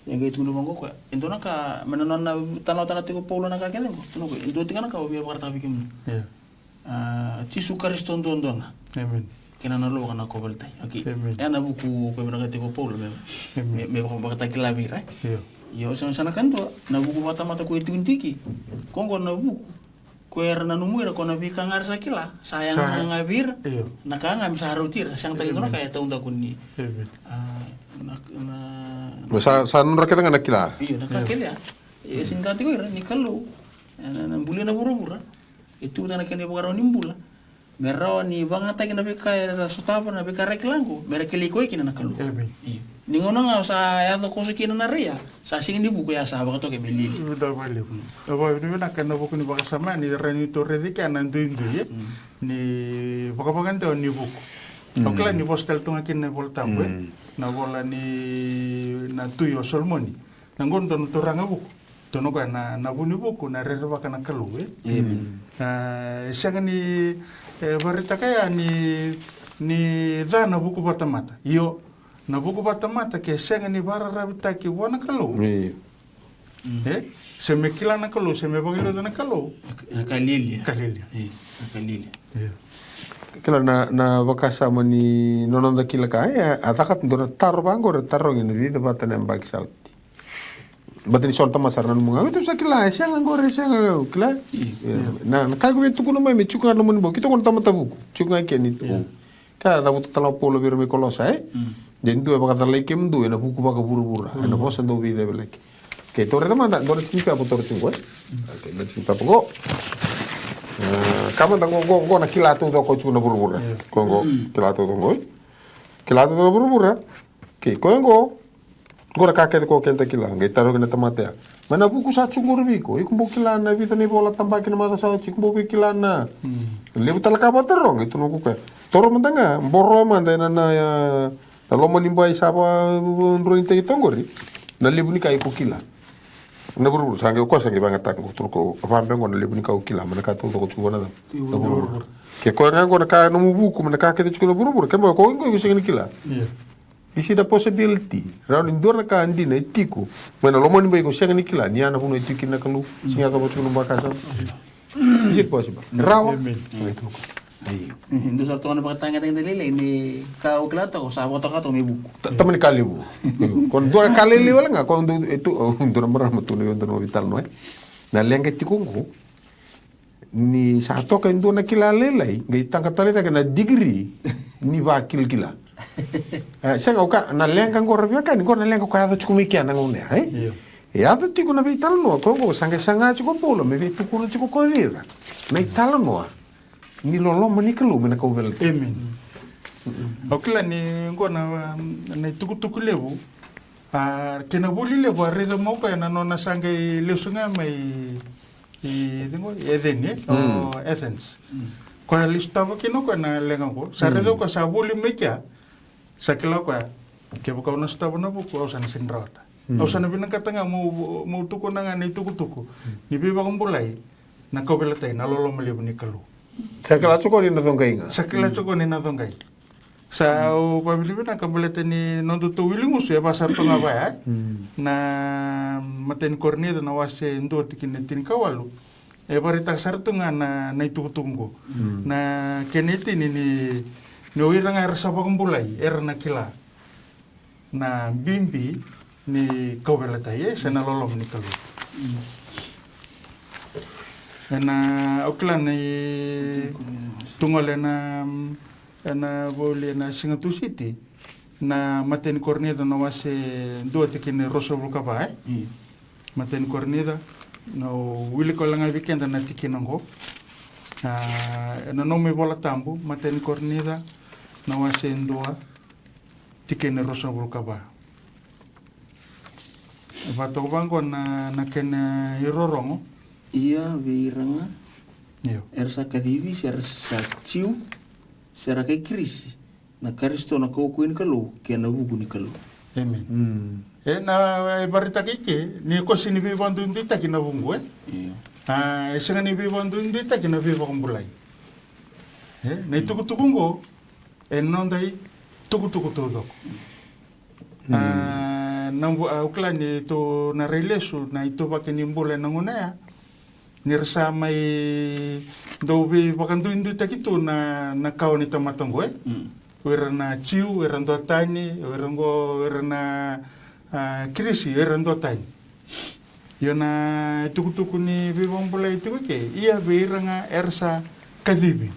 E qai tukuna vaqo o koya. E dua na ka, me na nona talanoataka tiko o Paula na ka kece qo. Tukuna o koya, e dua tiko na ka au via vakaraitaka vei kemuni. Io. A, Jisu Karisito duadua ga. Amen. Kei na nona loloma ka na kauveilatai. Okay. Amen. E na vuku ko vinakata tiko o Paula me, me, me vaka, vakatakila vei ira. Io. Io, sa, sa na ka dua, na vuku vakatamata ko e tiko diki. Ko qo na vuku ko era nanumi ira ko na veika ga era sa kila. Sa yaga ga vei ira. Io. Na ka ga me sa rauti ira. Sega tale dua na ka e taudaku ni. Amen. A, na, na. Sa, sa nodra kece ga na kila. Io, na ka kece ya. E sega ni ka tiko ira, ni Kalou. E na, na bulia na vuravura. E tu vata na kena ivakarau ni bula. Me rawa ni vakayagataki na veika era sotava, na veika era kila qo, me ra kilai koya kina na Kalou. Amen. Io. Ni gauna ga sa yaco koso kina na rai ya, sa sega ni vuku ya, sa vakatokai me lili. Vinaka vakalevu. Au vakavinavinaka ena vuku ni vakasama ni rawa ni tou raica kina na duidui, e? Ni vakavakadewa ni vuku. Au kila ni vosa tale tu ga kina na iVola Tabu, e? Na vola ni na tui o Solomoni. Na qo dua na turaga vuku. Dua na koya na, na vu ni vuku, na rerevaka na Kalou, e? Amen. A, e sega ni, e, vakaraitaka ya ni, ni ca na vuku vakatamata. Io, na vuku vakatamata ke sega ni vakararavitaki vua na Kalou. Io. E? Se me kila na Kalou, se me vakaliuca na Kalou. Na ka lialia. Ka lialia. Io, na ka lialia. Io. Kila na, na vakasama ni noda kila ka, e, a caka tu dua na taro vaqori, tarogi na vica vata na yabaki sa oti. Baleta ni so na tamata sa ra nanuma ga, "Oi, tou sa kila, e sega qori, e sega, kila." Io. Na, na ka iko via tukuna mai me tiko ga na loma ni bogi, keitou qo na tamata vuku, tiko ga i ke ni tu. Io. Ka cavuta tale o Paula vei ira mai Kolosa, e? Mm. De dua e vakacalai kemudou ena vuku vakavuravura, ena vosa dou veicavilaki. Okei, tou raica mada, dua na tikinipepa tou tiko qo, e? Okei, na tikinipepa qo. A, ka mada qo, qo, qo na kila taucoko tiko na vuravura. Io. Qo, qo, kila taucoko qo, e? Kila taucoko na vuravura. Okei, koya qo. Qo na ka kece ko keda kila, qai tarogi na tamata ya. Mai na vuku sa tu qori vei iko, iko bau kila na vica na ivola tabaki na macawa sa oti, iko bau via kila na. Mm. Levu tale ka vakataroga, qai tukuna o koya. Toro mada ga, boroya mada ena na, na loma ni bai sa vakadruinitaki toka qori. Na levu ni ka iko kila. Na vuravura, sa qai o koya sa qai vakayagataka qo, tukuna o koya, vakabe qo na levu ni ka au kila, mai na ka taucoko tiko na cava. Na vuravura. Ke koya ga qo na ka nomu vuku, mai na ka kece tiko na vuravura, kevaka ko qo iko sega ni kila. Io. Is it a possibility? Rawa ni dua na ka dina e tiko mai na loma ni bai ko sega ni kila ni ya na vanua e tiko kina na Kalou, sega ni yacova tiko na vakasama. Is it possible? Rawa. Amen. Io. Dou sa toka na vakatagedegede lailai ni ka o kila toka sa vakatoka toka me vuku. Ta-, tamani ka levu. Io. Ko dua na ka lailai wale ga, ko dua e tu, o, dua na marama tu na vei dua na veitalanoa, e. Na leqa e tiko qo. Ni sa toka e dua na kila lailai, qai taqa tale cake na digiri ni vakilakila. E, sega, o ka, na leqa qo ra veiwekani, qo na leqa ko yaco tiko mai kea na gauna ya, e? Io. E yaco tiko na veitalanoa, ko qo sa qai saga tiko o Paula me veitukuna tiko ko ira na italanoa ni loloma ni Kalou me na kauveilatai. Amen. Au kila ni qo na, na itukutuku levu, a, kei na vuli levu, a raica mai o koya na nona sa qai lesu ga mai I, i, i Eceni, e? Mm. O Athens. Mm. Koya lesu tava kina o koya na leqa qo. Sa raica o koya sa vuli mai kea. Sa kila o koya, kevaka au na sotava na vuku, au sa na sega ni rawata. Au sa na vinakata ga meu, meu tukuna ga na itukutuku ni veivakabulai, na kauveilatai, na loloma levu ni Kalou. Sa kila tiko ni na coqai ga. Sa kila tiko ni na coqai. Sa au vavinavinaka baleta ni nodatou wiligusu e va sara toka ga vaya, e? Na imatai ni Korinica na wase dua tikina e tinikawalu. E vakaraitaka sara tu ga na, na itukutuku qo. Na kena itini ni, ni o ira ga era sa vakabulai, era na kila na bibi ni kauveilatai, e, se na loloma ni Kalou. Ena, au kila ni tu gole ena, ena vuli ena siga Tusiti, na imatai ni Korinica na wase dua tikina e ruasagavulu ka va, e? Imatai ni Korinica, na wilika wale ga vei keda na tikina qo. A, ena nomu iVola Tabu, imatai ni Korinica na wase dua tikina e ruasagavulu ka va. E vaka toka vaqo na, na kena irorogo. Ia vei ira ga, io, era sa kacivi, se ra sa Jiu, se ra kai Kirisi, na Karisito na kaukauwa ni Kalou kei na vuku ni Kalou. Amen. E na, e vakaraitaka i ke ni ko sega ni veivakaduiduitaki na vuku, e? Io. A, e sega ni veivakaduiduitaki na veivakabulai. E na itukutuku qo, e noda itukutuku taucoko. A, na vu-, au kila ni tou na rai lesu na ituvaki ni bula ena gauna ya, ni ra sa mai dau veivakaduiduitaki tu na, na kawa ni tamata qo, e? O ira na Jiu, o ira duatani, o ira qo, o ira na, a, Kirisi, o ira duatani. Io, na itukutuku ni veivakabulai tiko i ke, ia vei ira ga era sa kacivi.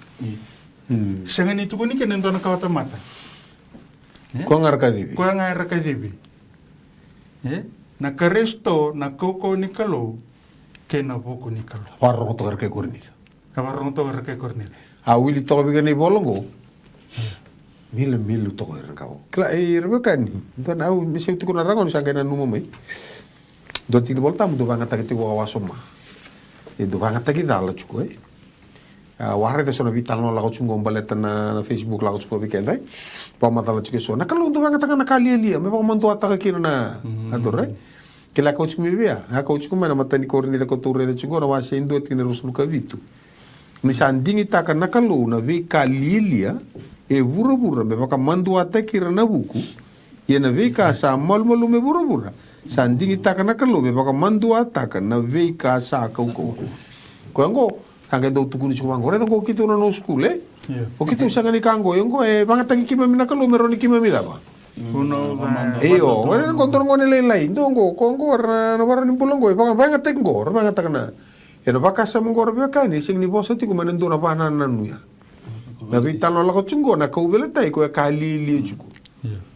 Sega ni tukuni kina e dua na kawa tamata. E? Koya ga era kacivi. Koya ga era kacivi. E? Na Karisito, na kaukauwa ni Kalou, kei na vuku ni Kalou. Vakarorogo toka era kai Korinica. A vakarorogo toka era kai Korinica. A wili toka vei kena ivola qo. Milamilu toka era qo. Kila, e, era vei kani. Dua na, au, me se u tukuna ragone sa qai nanuma mai. Dua tiki ni Vola Tabu, dua vagataki tiko vakawasoma. E dua vagataki cala tiko, e. A, waraica so na veitalanoa lako tiko qo baleta na, na Facebook lako tiko vei keda, e. Vakamacala tiko eso. Na Kalou dua vagataka na ka lialia, me vakamaduataka kina na, na dora, e. Kila kau tiko mai vei a, a kau tiko mai na imatai ni Korinica kau tou raica tiko na wase e dua tikina e ruasagavulu ka vitu. Ni sa digitaka na Kalou na veika lialia e vuravura me vakamaduataki ira na vuku, ia na veika sa malumalumu e vuravura, sa digitaka na Kalou me vakamaduataka na veika sa kaukauwa. Koya qo, sa qai dau tukuni tiko vaqo, raica qo keitou na noda school, e? Io. O keitou sega ni ka qo, io qo, e vagataki keimami na Kalou me rawa ni keimami cava? Io, o ira qo dua na gone lailai, dua qo, ko qo, ra na vara ni bula qo, e vaga, vagataki qo, ra vagataka na. Ena vakasama qo ra veiwekani, e sega ni vosa tiko mai na dua na vakanananu ya. Na veitalanoa lako tiko qo, na kauveilatai, koya ka lialia tiko.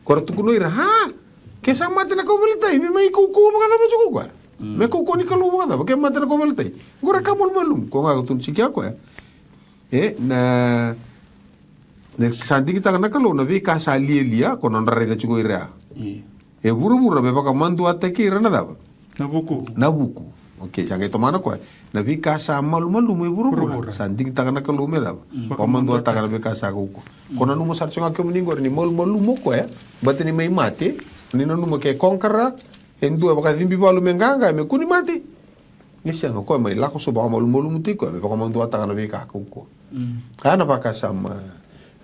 Ko ra tukuna o ira, ha? Ke sa mate na kauveilatai, me mai kaukauwa vakacava tiko koya? Me kaukauwa ni Kalou vakacava, ke mate na kauveilatai? Qo ra ka malumalumu, ko ga ka tukuna tiko ya koya. E, na, na sa digitaka na Kalou na veika sa lialia, ko na nodra raica tiko ira. Io. E vuravura me vakamaduataki ira na cava? Na vuku. Na vuku. Okei, sa qai tomana koya. Na veika sa malumalumu e vuravura. Vuravura. Sa digitaka na Kalou me cava? Mm. Vakamaduataka na veika sa kaukauwa. Ko nanuma sara tiko ga kemuni qori ni malumalumu o koya, e? Baleta ni mai mate, ni nanuma ke konkara, e dua vakacibi valu me qaqa, me kua ni mate. Ni sega, koya mai lako so vakamalumalumutaki koya, me vakamaduataka na veika kaukauwa. Mm. Ka na vakasama.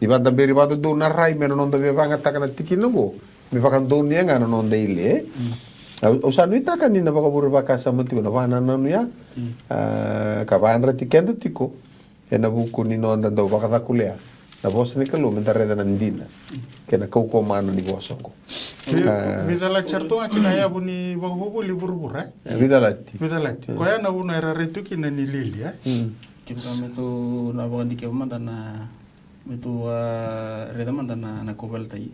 Ni vakadaberi vakadodonu na rai me na noda veivagataka na tikina qo, me vakadonuya ga na noda ile. Mm. Au, au sa nuitaka ni na vakavure vakasama tiko na vakanananu ya. Mm. A, ka vakayadrati keda tiko. Ena vuku ni noda dau vakacakulea na vosa ni Kalou, me da raica na dina kei na kaukauwa mana ni vosa oqo. Vei-, a, veicalati sara tu ga kina yavu ni vakavuvuli vuravura, e? E, veicalati. Veicalati. Mm. Koya na vuna era rai tu kina ni lialia, e? Mm. Kevaka me tou na vakadikeva mada na, me tou, a, raica mada na, na kauveilatai.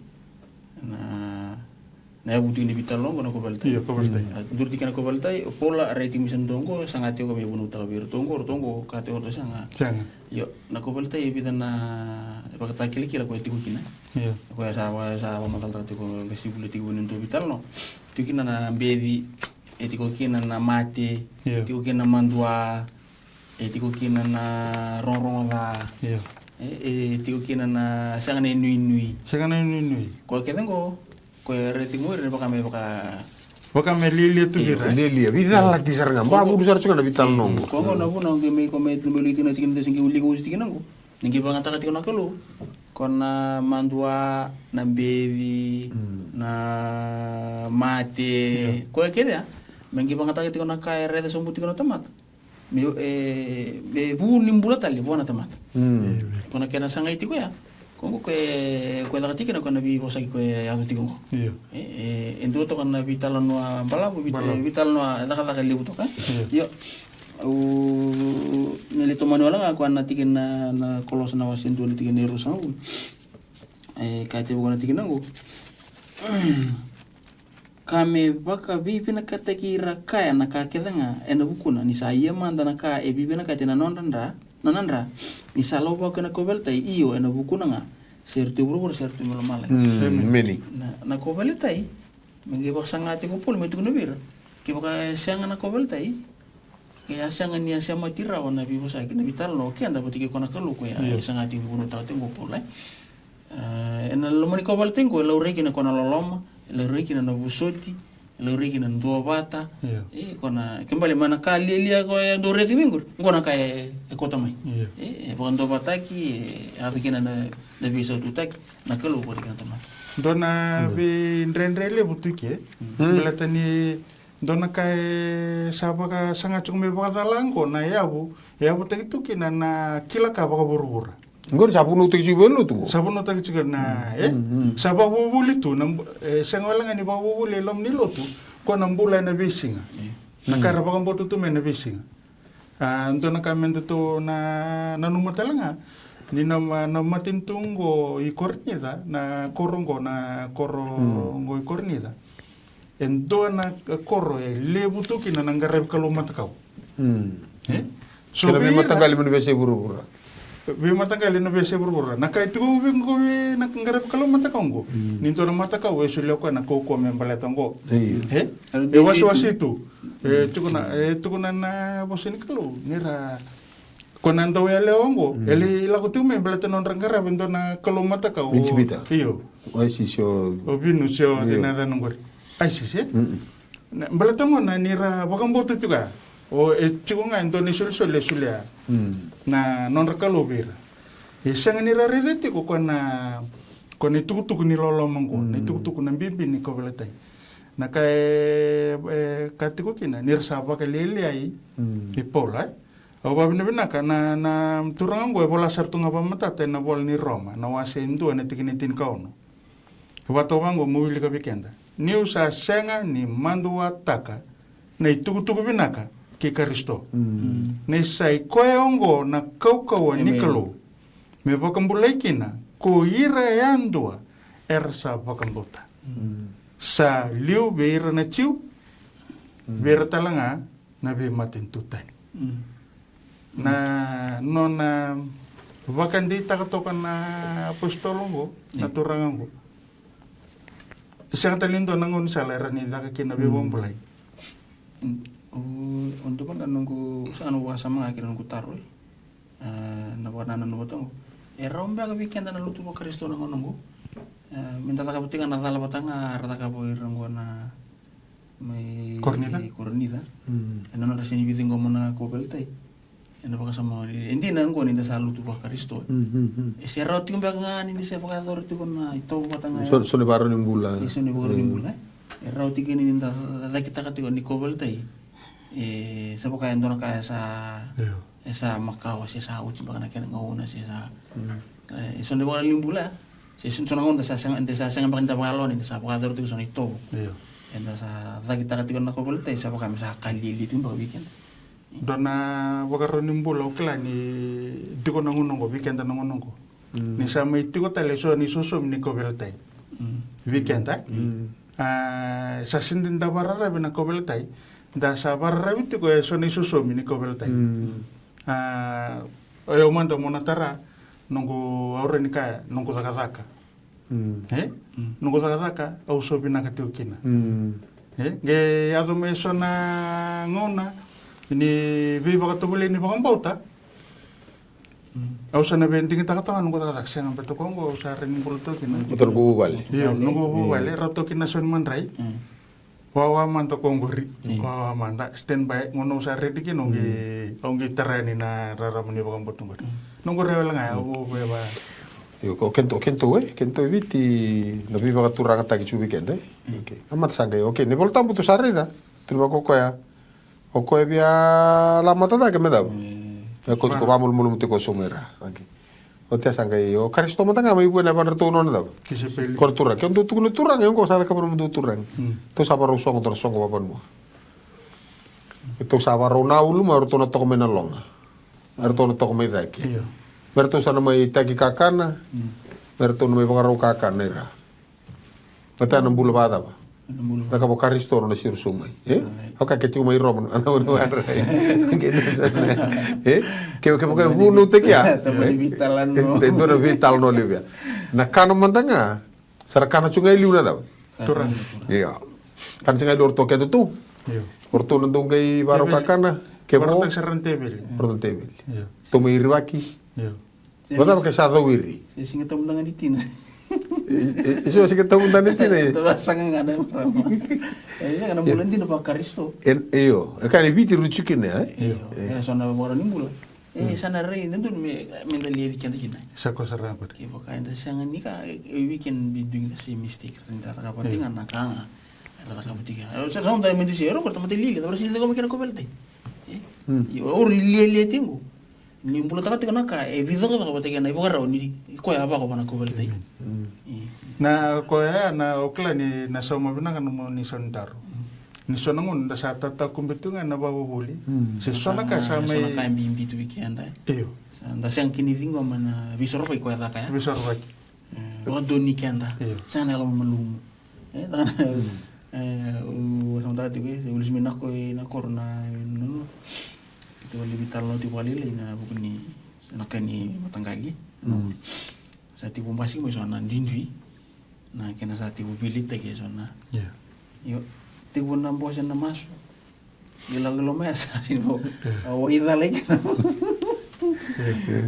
Na Na yavu tiko ni veitalanoa qo na kauveilatai. Io, kauveilatai. A, duri tiko na kauveilatai, o Paula a rai tiko mai sa na dua qo, saga tiko me vunautaka vei iratou qo, ratou qo, ka tiko ratou saga. Saga. Io, na kauveilatai e vica na vakatakilakila koya e tiko kina. Io. Koya sa va-, sa vakamacalataka tiko, qai sivula tiko vei na dua veitalanoa. Tiko kina na beci, e tiko kina na mate, io, tiko kina na madua, e tiko kina na rogorogo ca. Io. E, e tiko kina na sega na inuinui. Sega na inuinui. Koya kece qo, koya e raici mai ira ni vaka me vaka. Vaka me lialia tu vei ira. Lialia, veicalati sara ga. Ba vulu sara tu ga na veitalanoa qo. Koya qo na vuna qai mai ko me tu mai liu tiko na tikina desi qai uliga usi tikina qo. Ni qai vakayagataka tiko na Kalou. Ko na madua, na beci, na mate. Koya kece a. Me qai vakayagataka tiko na ka e raica sobu tiko na tamata. Me, e, me vu ni bula tale vua na tamata. Ko na kena sagai tiko ya. Ko qo ko e, ko e caka tiko na ko na veivosaki ko e yaco tiko qo. Io. E, e, e dua toka na veitalanoa balavu, vei, Balavu. veitalanoa cakacaka levu toka. Io. Io. Au, me le tomani wale ga ko na tikina na, na Kolosa na wase dua na tikina e ruasagavulu. E, ka tevu ko na tikina qo. Ka me vakaveivinakataki ira kaya na ka kece ga ena vukuna, ni sa ia mada na ka e veivinakati na nodra dra, nona dra, ni sa lauvako ena kauveilatai, io, ena vukuna ga, se ra tu e vuravura, se ra tu mai lomalagi. Mm, meni. Na, na kauveilatai, me qai vakasaga tiko o Paula, me tukuna vei ira. Kevaka e sega na kauveilatai, ke a sega ni a semati rawa na veivosaki, na veitalanoa, o keda vata kei koya na Kalou koya, e saga tiko ni vunautaka tiko o Paula, e. A, ena loma ni kauveilatai qo, e laurai kina ko na loloma, e laurai kina na vosoti, e laurai kina na duavata. Io. E, ko na, ke bale mai na ka lialia ko e dau raici mai qori, qo na ka e, e kauta mai. Io. E, e vakaduavatataki, e, yaco kina na, na veisaututaki, na Kalou vata kei na tamata. Dua na veidredre levu tu ke, baleta ni dua na ka e sa vakasaga tiko me vakacala qo na yavu, e yavutaki tu kina na kila ka vakavuravura. Qori sa vunautaki tiko vei lotu qo. Sa vunautaki tiko na, e? Sa vakavuvuli tu, na, e, sega wale ga ni vakavuvuli e loma ni lotu, ko na bula ena veisiga. Na ka ra vakabauta tu mai na veisiga. A, dua na ka me datou na, nanuma tale ga, ni na, na matanitu qo i Korinica, na koro qo, na koro qo i Korinica. E dua na koro e levu tu kina na qaravi kalou matakau. E? So kena vei ira veimataqali mai na veiyasai vuravura. Veimataqali na veiyasai vuravura. Na ka e tiko vei qo vei na qaravi kalou matakau qo. Ni dua na matakau e solia koya na kaukauwa me baleta qo. E? E wasewase tu. E tukuna, e tukuna na vosa ni Kalou. Ni ra Ko na dau yalewa oqo, e lai lako tiko mai baleta nodra qaravi e dua na kalou matakau o Ijipita. Io. O Isis, o Vinus, io, na yacana oqori. Isis, e? Na, baleta gona ni ra vakabauta tiko ya. O, e tiko ga e dua na isolisoli e solia na nodra kalou vei ira. E sega ni ra raica tiko ko na, ko na itukutuku ni loloma oqo, na itukutuku na bibi ni kauveilatai. Na ka e, e ka tiko kina ni ra sa vakalialiai i Paula, e? Au vakavinavinaka na, na turaga oqo e vola sara tu ga vakamatata ena vola ni Roma, na wase e dua na tikina e tinikaono. E vakatoka vaqo, meu wilika vei keda. Niu sa sega ni maduataka na itukutuku vinaka kei Karisito. Ni sa i koya oqo na kaukauwa ni Kalou. Me vakabulai kina ko ira yadua era sa vakabauta. Sa liu vei ira na Jiu, vei ira tale ga na veimatanitu tani. Na nona vakadeitaka toka na apositolo oqo, na turaga oqo. Sega tale ni dua na gaunisala era ni caka kina na veivakabulai. O, o dua vaka na noqu, sa na vakasama ga kina noqu taro, e. E, na vakanananu vata oqo. E rawa beka vei keda na lotu vaKarisito na gauna oqo. E, me da cakava tiko ga na cala vata ga ra cakava o ira oqo na mai Korinica. Korinica. E na nodra sega ni veiciqoma na kauveilatai. E na vakasama e dina oqo ni da sa lotu vaKarisito. E se rawa tiko beka ga ni da se vakayacora tiko na itovo vata ga. So, so ni vakarau ni bula. E so ni vakarau ni bula. E rawa tiko ni da cakitaka tiko ni kauveilatai. E sa vaka e dua na ka e sa, e sa makawa, se sa oti beka na kena gauna, se sa, e so na ivakarau ni bula. Se so na gauna da sa sega, da sa sega beka ni da vakayalo ni da sa vakayacora tiko so na itovo. Eda sa cakitaka tiko na kauveilatai, sa vaka me sa ka lialia tiko beka vei keda. Dua na vakarau ni bula au kila ni tiko na gauna oqo, vei keda na gauna oqo. Ni sa mai tiko tale e so na isosomi ni kauveilatai. Vei keda. A, sa sega ni da vakararavi na kauveilatai. Da sa vakararavi tiko e so na isosomi ni kauveilatai. A, o yau mada mo na tara, noqu, au rawa ni kaya, noqu cakacaka. E? Noqu cakacaka, au so vinaka tiko kina. E? Qai yaco mai e so na gauna, ni veivakatovolei ni vakabauta. Au sa na veidigitaka toka noqu cakacaka, sega, baleta ko qo au sa rai ni bula toka kina. Baleta noqu vuvale. Io, noqu vuvale, rau toka kina na sau ni madrai. Wawa mada ko qori. Wawa mada, stand by, gauna au sa ready kina, au qai, au qai tara yani na rarama ni vakabauta qori. Noqu rai wale ga ya, au veva. Io, o kedatou, o kedatou, e, kedatou e Viti, na veivakaturagataki tu vei keda, e? Okay. A mata sa qai, okay, na iVolatabu tou sa raica. Tou vaka o koya. O koya via lamata cake me cava? E koya tiko vakamalumalumu tiko e saumi ra. Okay. O tea sa qai, o Karisito mada ga mai vua na yavadratou nona cava? Kisipeli. Ko na turaga. Ke dou tukuna turaga, e oqo sa cakava nomudou turaga. Tou sa varau sogo, dou na sogo vavanua. Tou sa varau na ulu mai, o ratou na toka mai na loga. O ratou na toka mai cake. Io. Me ratou sa na mai taki kakana. Me ratou na mai vakarau kakana ira. Baleta na bula vakacava? Na bula. Cakava o Karisito na siro sau mai. E? Right. Oka ke tiko mai Roma, na ura rai. Ke na sa na. E? Ke, ke vaka vunautaki ya. Tamani veitalanoa. E, e dua na veitalanoa levu ya. Na kana mada ga, sa ra kana tu ga e liu na cava? Turaga. Io. Kana tu ga e liu o ratou kedatou. Io. O ratou na dau qai varau kakana. Ke vo? Varautaki sara na teveli. Varautaki na teveli. Io. Tou mai rivaki. Io. Vacava ke sa cau iri? Se siga tabu mada ga ni tina. E, e, e, so siga tabu mada ni tina, e. Tabu saga ga na marama. E, sega na bula dina vakarisito. E, io, e ka ni Viti ruju kina, e? Io, e, so na vakarau ni bula. E, sa na rai, dodonu me, me da liaci keda kina. Sa ko sara ga. Kevaka eda sega ni ka, e, we can be doing the same mistake. Ni da cakava tiko ga na ka ga. Era cakava tiko ga. E, sa, sa da me dusia, e, ro, ko tamata lialia, da vara sili tiko mai kena kauveilatai. E, io, o ri lialia tiko. Ni bulataka tiko na ka e vica ka cakava tiko na ivakarau ni koya a vaka vana kauveilatai. Na koya ya na o kila ni na sauma vinaka na mo ni sau ni taro. Ni so na gauna da sa tatakube tu ga na vakavuvuli. Se so na ka sa mai, so na ka e bibi tu vei keda. Io. Sa da sega kina ni ciqoma na veisorovaki koya caka ya. Veisorovaki. E, vakadonui keda. Io. Sega na yalo malumu. E, caka na, e, au samataka tiko, e, ulisi mai na ko, na koro na, na, na. Keitou a lai veitalanoa tiko vakalailai na vuku ni, na ka ni mataqali. Sa tiko basika mai so na duidui. Na kena sa tiko veiliutaki e so na. Io. Io. Tiko na bose na masu. Io, lako i loma ya sa sino. Au i cala i kena.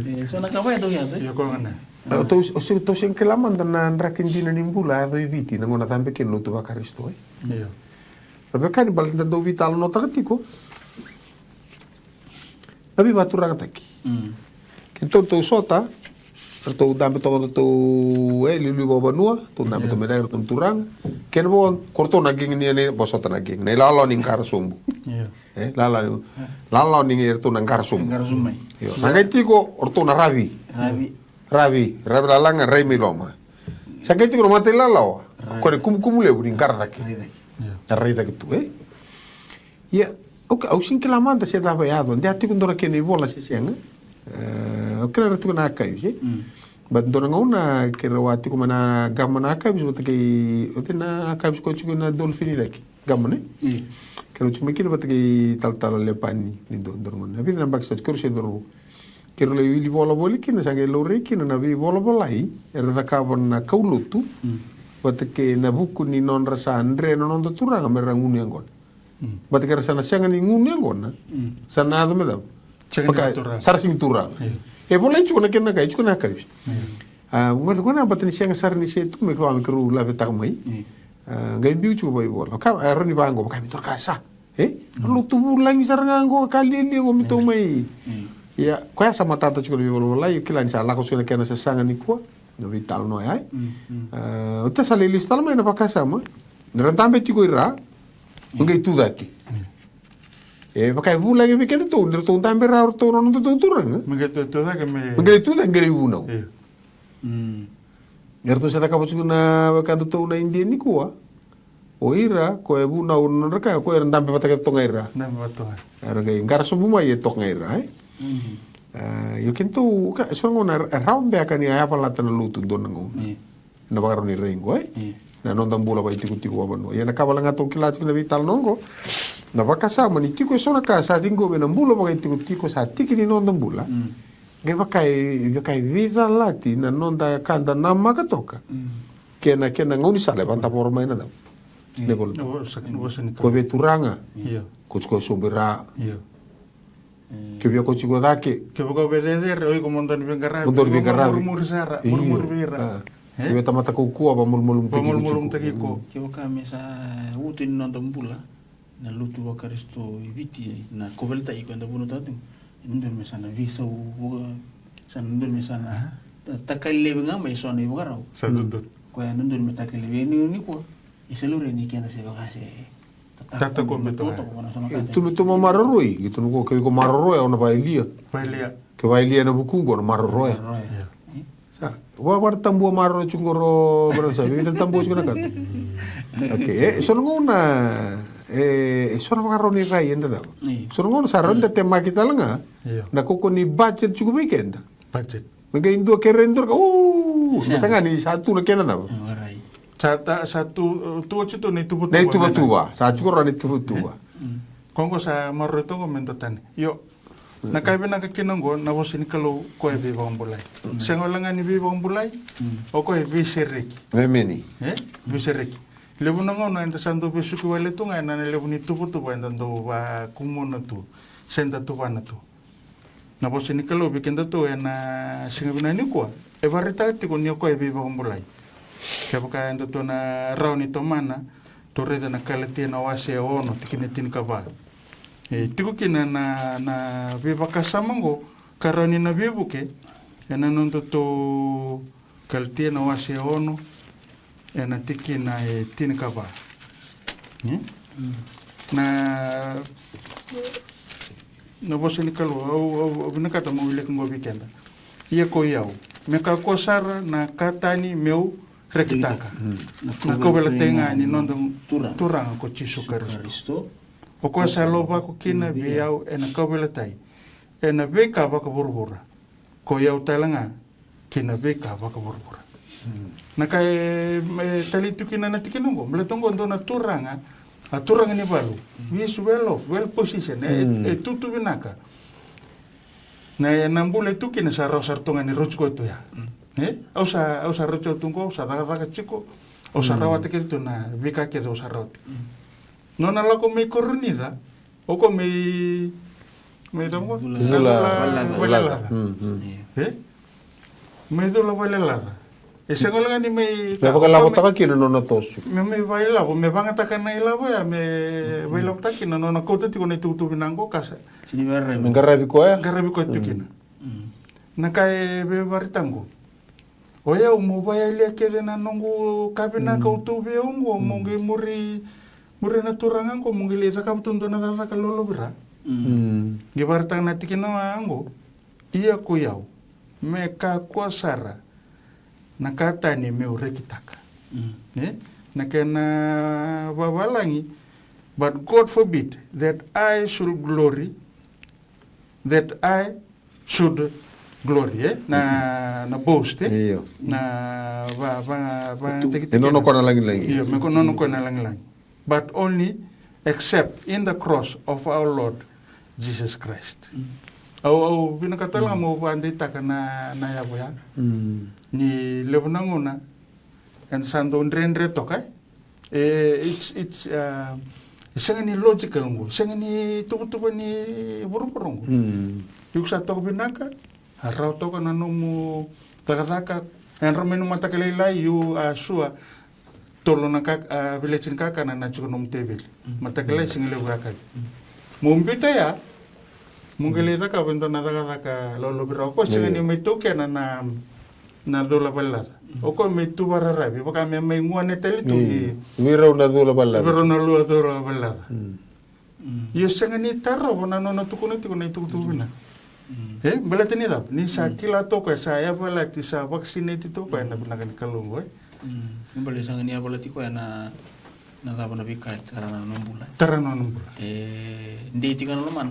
E, so na ka vaya tou yaco. Io, ko gana. Tou, tou sega kila mada na draki dina ni bula a yaco i Viti, na gauna cabe kina lotu vakarisito, e? Io. Ra veka ni baleta da dau veitalanoataka tiko. Na veivakaturagataki. Keitou tou sota, ratou dabe toka na tou, e, liuliu vakavanua, tou dabe toka mai cake ratou na turaga. Kena vo, ko ratou na gigi ni, ni, vosota na gigi. Na ilala ni qara sobu. Io. E, lala, lala ni ratou na qara sobu. Qara sobu mai. Io. Sa qai tiko, o ratou na ravi. Ravi. Ravi, ravi lalaga, rai mai loma. Sa qai tiko na mata ilalawa. Ko na kumukumu levu ni qara cake. Rai cake. Io. Rai cake tu, e? Ia, okay, au sega ni kila mada se cava e yaco. De a tiko dua na kena ivola se sega. E, au kila era tiko na archives, e? But dua na gauna keirau a tiko mai na gama na archives vata kei, oti na archives ko tiko na Dolphin i cake. Gama, ne? Keirau tiko mai kina vata kei talatala Lepani ni dua, dua na gauna. A vica na yabaki sa oti, keirau se cauravou. Keirau lai wili vola voli kina, sa qai laurai kina na veivolavolai era cakava na kaulotu vata kei na vuku ni nodra sa dre na noda turaga me ra gunu yaqona. Vata kei ra sa na sega ni gunu yaqona, sa na yaco me cava? Sega ni turaga. Sa ra sega ni turaga. E volai tiko na kena ka, e tiko na ka. A, gona, gona, vata ni sega sara ni se tu me kevaka me keirau lavetaka mai. A, qai biu tiko vaivola. Ka, a, rawa ni vaqo, vaka me toro ka sa. E? A lotu vulagi sara ga qo, ka lialia qo me tou mai. Ia, koya sa matata tiko na veivolavolai, kila ni sa lako tiko na kena sasaga nikua, na veitalanoa ya. A, o ta sa lai lesu tale mai na vakasama. Ni ra dabe tiko i ra, o qai tu cake. E, vaka e vulagi vei kedatou, ni ratou dabe ra o ratou na nodatou turaga. Me qai tu, tu cake me. Me qai tu cake, qai lai vunau. Ia. Eratou sa cakava tiko na wekadatou na Idia nikua. O ira, ko e vunau na nodra ka, ko era dabe vata kei toka ga ira. Dabe vata toka ga. Era qai qara sobu mai e toka ga ira, e? A, io kedatou, ka, so na gauna, e rawa beka ni a yavalata na lotu dua na gauna. Na vakarau ni rai qo, e? Na noda bula vakaitikotiko vakavanua. Ia na ka vale ga tou kila tiko na veitalanoa qo. Na vakasama ni tiko e so na ka sa ciqomi ena bula vakaitikotiko sa tiki ni noda bula. Qai vaka e, vaka e veicalati na noda ka da namaka toka. Kena, kena gaunisala e vakadavora mai na cava? Na ivola. Na vosa, na vosa ni Kalou. Ko vei turaga. Io. Ko tiko e sobu i ra. Io. Ke via ko tiko cake. Ke vaka o via cecere, o iko mo dau ni veiqaravi. Mo dau ni veiqaravi. Murimuri sara, murimuri vei ira. Ke via tamata kaukauwa, vamalumalumutaki iko. Vamalumalumutaki iko. Kevaka me sa utu ni noda bula na lotu vaKarisito i Viti, na kauveilatai iko eda vunau tiko, e dodonu me sa na veisau vaka, sa na dodonu me sa na takali laivi ga mai so na ivakarau. Sa dodonu. Koya e dodonu me takali laivi ni, nikua. E sa laurai ni keda se vaka se tata ko beto. Tulutu mo maroroi, ki tulutu ko kevei ko maroroya, o na vailia. Vailia. Ke vailia na vuku qo, o na maroroya. Sa, wa, wa tabua maroro tiko qo, vara sa, vei tabua tiko na kata. Okay, e, so na gauna, e, e so na vakarau ni rai eda cava. So na gauna sa rau da temaki tale ga na koko ni budget tiko vei keda. Budget. Me qai dua kere ni dua ka, o, matagani sa tu na kena cava. Sa ta, sa tu, tu oti tu na ituvatuva. Na ituvatuva, sa tiko ra na ituvatuva. Koqo sa maroroi toqo me dua tani. Io, na ka e vinaka kina oqo na vosa ni Kalou, koya e veivakabulai. Sega wale ga ni veivakabulai, o koya e veisereki. Emeni. E? Veisereki. Levu na gauna eda sa dau vesuki wale tu ga ena levu ni tuvatuva eda dau vakumuna tu se da tuvana tu. Na vosa ni Kalou vei kedatou ena siga vinaka nikua e vakaraitaka tiko ni o koya e veivakabulai. Kevaka edatou na rawa ni tomana, tou raica na Kalatia na wase e ono, tikina e tinikava. E tiko kina na, na veivakasama oqo ka rawa ni na veivuke ena nodatou Kalatia na wase e ono, ena tikina e tinikava. Na, na vosa ni Kalou, au, au, au vinakata meu wilika oqo vei keda. Ia ko i au, me kakua sara na ka tani meu rekitaka na kauveilatai ga ni noda Turaga ko Jisu Karisito. O koya sa lovako kina vei au ena kauveilatai ena veika vakavuravura, ko i au tale ga kei na veika vakavuravura. Na ka e, e talei tu kina na tikina oqo, baleta oqo dua na turaga, a turaga ni valu. He is well off, well positioned, e, e tutu vinaka. Na, na bula e tu kina sa rawa sara tu ga ni rauti koya tu ya. E? Au sa, au sa rauti au tu qo, au sa cakacaka tiko, au sa rawata kece tu na veika kece au sa rawata. Nona lako mai Korinica, o koya mai, mai cava? Cula valelaca. E? Mai cula valelaca. E sega wale ga ni mai, me vakalavotaka kina nona toso. Me mai vakailavo, me vagataka na ilavo ya, me vailavotaka kina nona kauta tiko na itukutuku vinaka qo ka sa. Me qaravi koya. Qaravi koya tiko kina. Na ka e veivakaraitaka qo. O yau mo vakayalia kece na noqu ka vinaka au tu vei au qo, mo qai muri, muri na turaga qo, mo qai lai cakava tu dua na cakacaka lolovira. Qai vakaraitaka na tikina qo, ia ko i au, me kakua sara na ka tani meu rekitaka. E? Na kena vavalagi, but God forbid that I should glory, that I should glory, e? Na, na boast, e? Io. Na va, va, va, e nona koya na lagilagi. Io, me ko nona koya na lagilagi. But only except in the cross of our Lord Jesus Christ. Au, au vinakata tale ga meu vakadeitaka na, na yavu ya. Ni levu na gauna eda sa dau dredre toka, e? E, it's, it's, e sega ni logical qo, sega ni tuvatuva ni vuravura qo. Iko sa toka vinaka, a rawa toka na nomu cakacaka, yadra mai na mataka lailai, io, a sua, tolu na ka, a, village ni kakana na tiko nomu teveli. Mataka lailai, siga levu ya kai. Mo biuta ya, mo qai lai cakava e dua na cakacaka lolovira. O koya sega ni mai taukena na, na cula valelaca. O koya mai tu vakararavi, vaka me mai gone tale tu ni. Vei rau na cula valelaca. Vei rau na cula valelaca. Ia sega ni tarova na nona tukuna tiko na itukutuku vinaka. E, baleta ni cava? Ni sa kila toka, sa yavalati, sa vakasineti toka ena vinaka ni Kalou qo, e. Kena ibalebale sega ni yavalati koya na, na cava na veika e tara na nona bula. Tara na nona bula. E dei tiko na lomana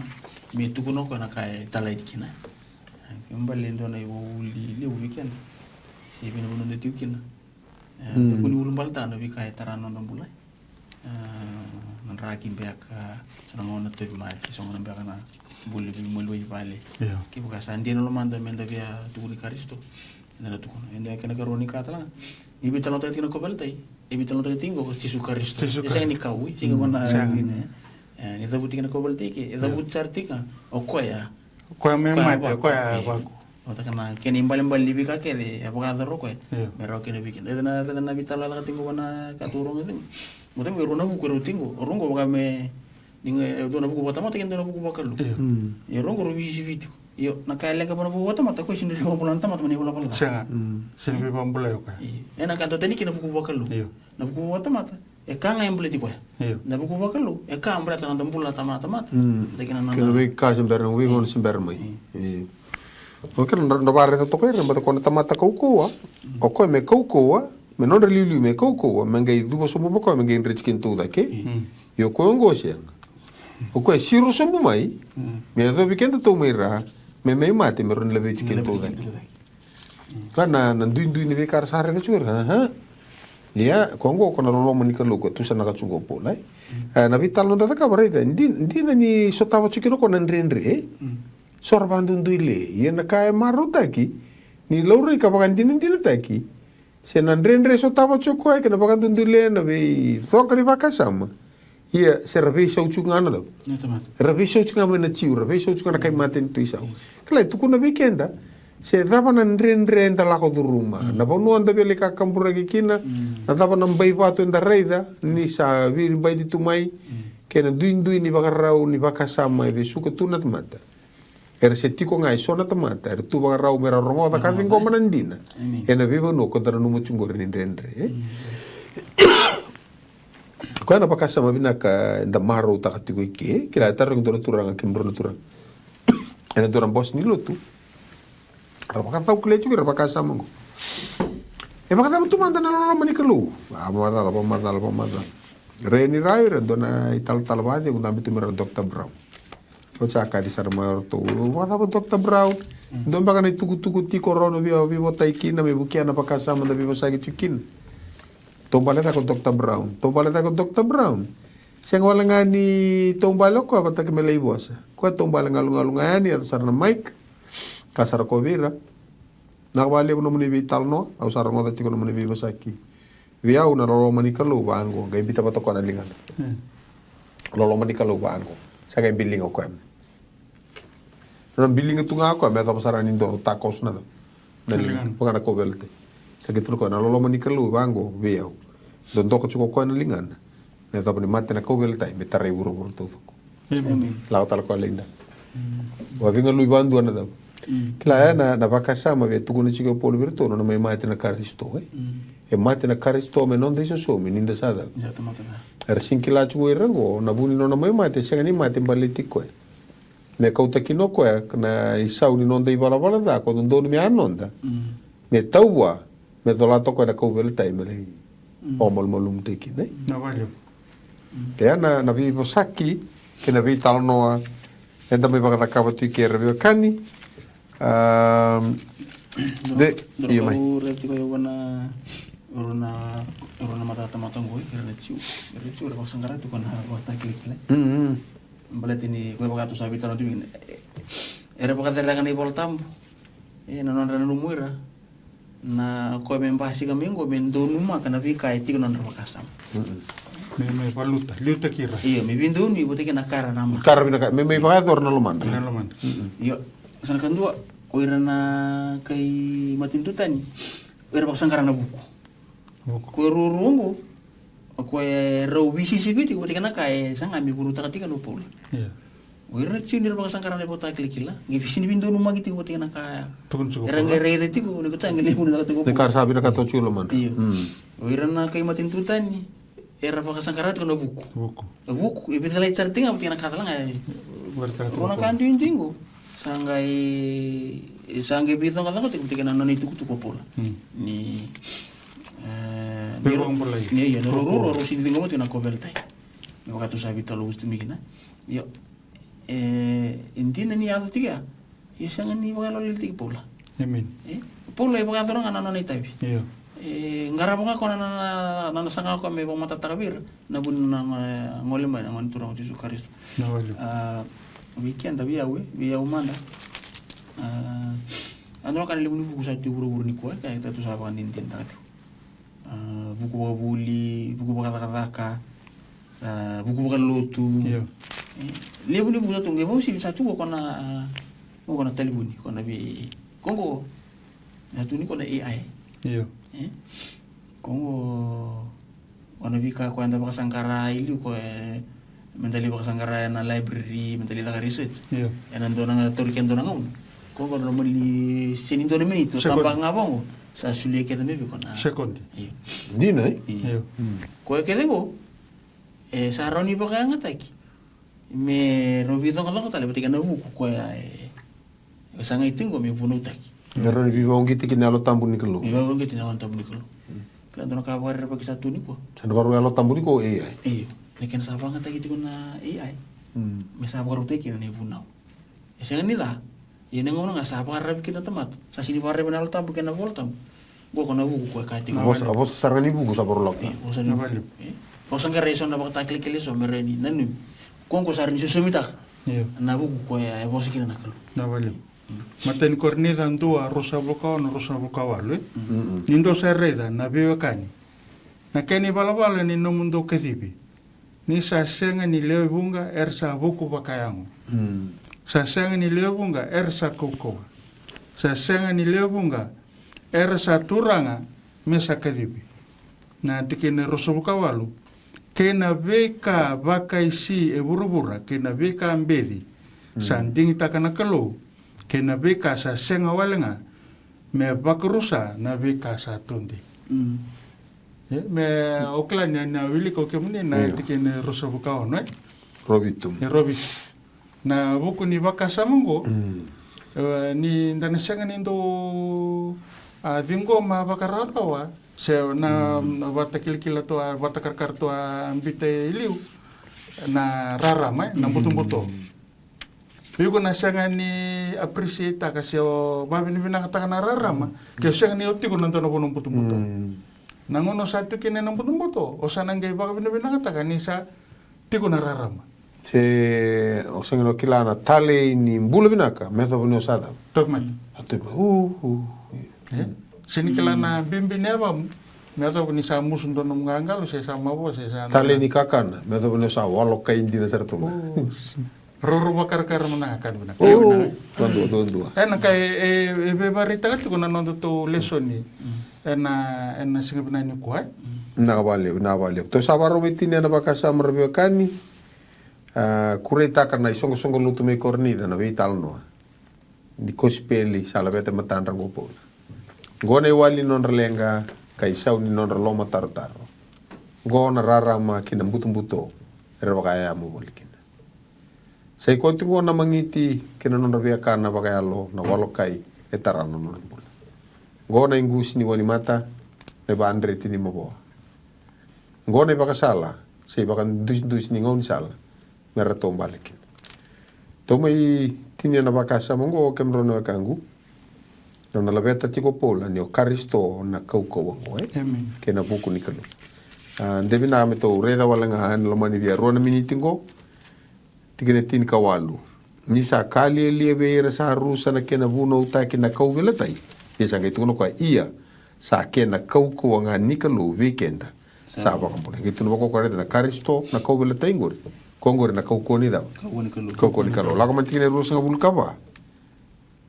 me tukuna o koya na ka e talai kina. Kena ibalebale e dua na ivakavuvuli levu vei keda. Se vei na vanua da tiko kina. E, da kua ni ulabaletaka na veika e tara na noda bula. E, na draki beka, so na gauna tauvimate, so na gauna beka na bula veimaliwai i vale. Kevaka sa dina na lomada meda via tukuni Karisito, eda na tukuna. Eda kena karua ni ka tale ga. Ni veitalanoataka tiko na kauveilatai, e veitalanoataka tiko o Jisu Karisito. E sega ni kau, e sega ni ko na, e, E, ni cavuti kina kauveilatai ke, e cavuti sara tiko ga o koya. O koya me mate, o koya e vaku. Vata kei na kena ibalebale ni veika kece e vakayacora o koya. Io. Me rawa kina vei keda. E na, e na veitalanoa caka tiko vua na ka tou rogo tiko. Vata kei rau na vuku e rau tiko. O rau qo vaka me, ni ga, e dua na vuku vakatamata kei na dua na vuku vakalou. Io. Mm. E rau qo rau veisisivi tiko. Io, na ka e leqa vua na vuku vakatamata, o koya sega ni rawa ni vakabula na tamata mai na ivalavala ca. Sega. Mm. Sega ni veivakabulai o koya. Io. E na ka dodonu kina na vuku vakalou. Io. Na vuku vakatamata e ka ga e baleti koya. Io. Na vuku vakalou e ka baleta na noda bula na tamata. Mm. Kei na noda veika se bera, na veigauna se bera mai. Mm. Io. O kena nodra, nodra vakaraica toka o ira, baleta o koya na tamata kaukauwa. Mm. O koya me kaukauwa, me nodra iliuliu me kaukauwa, me qai cuva sobu vakaoya, me qai dreti kina taucake. Mm. Ia o koya oqo sega. O koya e siro sobu mai, mm, me yacovi kedatou mai ra, me mai mate, me rawa ni laveti kina taucake. Ka na, na duidui ni veika era sa raica tiko era, aha. Ia, ko qo ko na loloma ni Kalou ko tusanaka tiko qo o Paula, e. E, na veitalanoa da cakava, raica, e di-, dina ni sotava tiko kina o koya na dredre, e? Mm. So ra vakaduiduile, ia na ka e marautaki, ni laurai ka vakadinadinataki, se na dredre e sotava tiko o koya kei na vakaduiduile, na veicoqa ni vakasama. Ia, se ra veisau tiko ga na cava? Na tamata. Ra veisau tiko ga mai na Jiu, ra veisau tiko ga na kai matanitu isau. Kila e tukuna vei keda, se cava na dredre eda lako curuma. Mm. Na vanua eda via lai kakaburaki kina, mm, na cava na bai vatu eda raica, ni sa viribaiti tu mai, mm, kei na duidui ni vakarau, ni vakasama, e vesuka tu na tamata. Era se tiko ga e so na tamata, era tu vakarau me ra rogoca ka ciqoma na dina. Amen. E na veivanua ko da nanuma tiko qori ni dredre, e? Mm. Koya na vakasama vinaka eda marautaka tiko i ke, kila e tarogi dua na turaga, kei na dua na turaga. E na dua na bose ni lotu. Ra vakacau kilai tiko, ra vakasama qo. E vakacava tu mada na loloma ni Kalou? A, vakamacala, vakamacala, vakamacala. Rai ni rai, ra dua na italatala vakacegu, dabe tu me ra Doctor Brown. Oti a kaci sara mai o ratou. Vakacava Doctor Brown? Mm. Dua beka na itukutuku tiko rawa ni via, via veivotai kina, me vukea na vakasama da veivosaki tiko kina. Taubale cake o Doctor Brown. Taubale cake o Doctor Brown. Sega wale ga ni taubale o koya vata kei me lai vosa. Koya taubale galugalu ga yani, yaco sara na mic. Ka sara ko vei ira. Vinaka vakalevu nomuni veitalanoa, au sa rogoca tiko nomuni veivosaki. Vei au na loloma ni Kalou vaqo, qai biuta vata koya na ligana. Mm. Loloma ni Kalou vaqo. Sa qai biliga o koya. Na biliga tu ga o koya, me yacova sara ni dua, takoso na cava? Na ligana. Vaka na kauveilatai. Sa qai tukuna o koya, na loloma ni Kalou vaqo, vei au. Dodoka tiko o koya na ligana. Me yacova ni mate na kauveilatai, me tarai vuravura taucoko. Amen. Lako tale o koya lai da. Mm. Vakavigalui vakadua na cava? Mm. Kila ya na, na vakasama via tukuna tiko o Paula vei iratou, nona mai mate na Karisito, e? Mm. E mate na Karisito me noda isosomi, ni da sa cava? Ni sa tamata ca. Era sega ni kila tiko o ira qo, na vu ni nona mai mate, sega ni mate baleti koya. Me kauta kina o koya na isau ni noda ivalavala ca, ko dodonu me a noda. Mm. Me tau vua, me colata o koya na kauveilatai me lai, mm, vakamalumalumutaki kina, e? Na vale. Mm. Ia na, na veivosaki kei na veitalanoa eda mai vakacakava tu i ke, ra veiwekani. Am, de, io mai. Rau raica tiko e vua na, rau na, rau na matatamata qo, ira na Jiu. Ira na Jiu, era vakasaqara tiko na vakatakilakila. Mm, mm. Baleta ni, ko e vaka tou sa veitalanoa tiko kina. Era vakacereka na iVola Tabu. E, na nodra nanumi ira. Na koya me basika mai qo me donumaka na veika e tiko na nodra vakasama. Mm-mm. Me, me valuta, liutaki ira. Io, me veidonui vata kei na ka era namaka. Ka era vinaka, me, me vakayacora na lomadra. Na lomadra. Mm-mm. Io, sa na kadua, o ira na kai matanitu tani, o ira vakasaqara na vuku. Vuku. Ko e ruarua qo, o koya e rau veisisivi tiko vata kei na ka e saga me vunautaka tiko o Paula. Io. O ira na Jiu ni ra vakasaqara na ivakatakilakila, qai veisini veidonumaki tiko vata kei na ka era qai raica tiko, ni ko sa qai levu ni caka tiko. Ni ka era sa vinakata tiko e lomadra. Io. Mm. O ira na kai matanitu tani, era vakasaqara tiko na vuku. Vuku. E vuku, e veicalai sara tiko ga vata kei na ka tale ga e. Rua na ka duidui qo. Sa qai, sa qai veicoqacoqa tiko vata kei na nona itukutuku o Paula. Mm. Ni, e, ni, ni, io, ni rau, rau, rau sini ciqoma tiko na kauveilatai. Me vaka tou sa veitalanoa tu mai kina. Io. E, e dina ni yaco tiko ya. Io, sega ni vakayaloyalotaki Paula. Amen. E, Paula e vakayacora ga na nona itavi. Io. E qarava ga o koya na, na, na, na saga o koya me vakamatatataka vei ira. Na vu ni nona gole mai na Gone Turaga o Jisu Karisito. Na vale. A, vei keda, vei au, e, vei au mada. A, a dua na ka na levu ni vuku sa tu e vuravura nikua, e, ka tou sa vakadinadinataka tiko. A, vuku vakavuli, vuku vakacakacaka. sa vuku vakalotu. Io. E, levu ni vuku sa tu qai vakauasivi sa tu qo ko na, qo ko na talevoni, ko na vei, ko qo, na tu ni ko na A I. Io. E? Ko qo, ko na veika ko eda vakasaqara i liu ko e, me da lai vakasaqara ena library, me da lai caka research. Io. Ena dua na ga, tauri ke dua na gauna. Ko qo na mali seni dua na miniti, o tabaka ga vaqo, sa solia kece mai vei ko na. Second. Io. Dina, e? Io. Ko e kece qo, e sa rawa ni vakayagataki me rau veicoqacoqa tale vata kei na vuku koya e, e sa qai tiko me vunautaki. Me rau ni veivauqeti kina Yalo Tabu ni Kalou. Me veivauketi na Yalo Tabu ni Kalou. Kila dua na ka vakarerevaki sa tu nikua. Sa na vakarau Yalo Tabu nikua A I. Io. Na kena sa vakayagataki tiko na A I. Me sa vakarautaki kina na ivunau. E sega ni ca. Ia na gauna ga sa vakararavi kina na tamata. Sa sini vakararavi na Yalo Tabu kei na iVola Tabu. Qo ko na vuku ko e ka tiko. A vosa, a vosa sara ga ni vuku sa vakarau lako. E, vosa ni vuku. E, vakasaqarai so na vakatakilakilaci so me rawa ni nanumi. Ko qo sa rawa ni sosomitaka. Io. Na vuku ko e vosa kina na Kalou. Na vale. Matai ni Korinica dua, ruasagavulu ka ono, ruasagavulu ka walu, e? Ni dou sa raica, na veiwekani, na kena ivalavala ni nomudou kacivi. Ni sa sega ni lewe vuqa era sa vuku vakayago. Sa sega ni lewe vuqa era sa kaukauwa. Sa sega ni lewe vuqa era sa turaga me sa kacivi. Na tikina e ruasagavulu ka walu. Kei na veika vakaisi e vuravura, kei na veika beci sa digitaka na Kalou, kei na veika sa sega wale ga me vakarusa na veika sa tudei. E, me o kila ni na wilika o kemuni na tikina e ruasagavulu ka ono, e? Rovitu. E rovitu. Na vuku ni vakasama oqo, e, ni da na sega ni dau, a, ciqoma vakarawarawa, se na, na vakatakilakila tu, a, vakatakarakara tu, a, bita e liu, na rarama, e, na butobuto. Iko na sega ni appreciate-taka se o vakavinavinakataka na rarama, ke o sega ni o tiko na dua na vanua butobuto. Na gauna o sa tiko kina ena butobuto, o sa na qai vakavinavinakataka ni sa tiko na rarama. Se o sega ni o kila na talei ni bula vinaka, me yacova ni o sa cava? Tauvimate. A tauvimate. U, u. E? Sega ni kila na bibi ni yavamu, me yacova ni sa musu dua nomu qaqalo, se sa mavoa, se sa. Talei ni kakana, me yacova ni o sa walokai dina sara tu ga. Roro vakarakara mada ga ka vinaka. O, dua, dua, dua. E na ka e, e, e veivakaraitaka tiko na nodatou lesoni. E na, e na siga vinaka nikua, e? Vinaka vakalevu, vinaka vakalevu. Tou sa vakarau mai tinia na vakasama ra veiwekani. A, kuraitaka na isoqosoqo lotu mai Korinica na veitalanoa ni kosipeli sa laveta e matadra qo o Paula. Qo na iwali ni nodra leqa, ka isau ni nodra lomatarotaro. Qo na rarama kei na butobuto era vakayayamo voli kina. Sa i koya tiko qo na magiti kei na nodra viakana vakayalo, na walokai e tara na nodra bula. Qo na iqusi ni wainimata, na ivakadreti ni mavoa. Qo na ivakasala se ivakadusidusi ni gaunisala me ratou bale kina. Tou mai tinia na vakasama oqo, kemudrau na wekaqu. Rau na laveta tiko o Paula ni o Karisito na kaukauwa oqo, e? Emeni. Kei na vuku ni Kalou. A, de vinaka me tou raica wale ga ena loma ni via rua na miniti oqo. Tikina e tinikawalu. Ni sa ka lialia vei ira sa rusa na kena vunautaki na kauveilatai. Ia sa qai tukuna o koya, ia sa kena kaukauwa ga ni Kalou vei keda sa vakabulai. Qai tukuna vaka o koya, raica na Karisito na kauveilatai qori. Ko qori na kaukauwa ni cava? Kaukauwa ni Kalou. Kaukauwa ni Kalou. Lako mai na tikina e ruasagavulu ka va.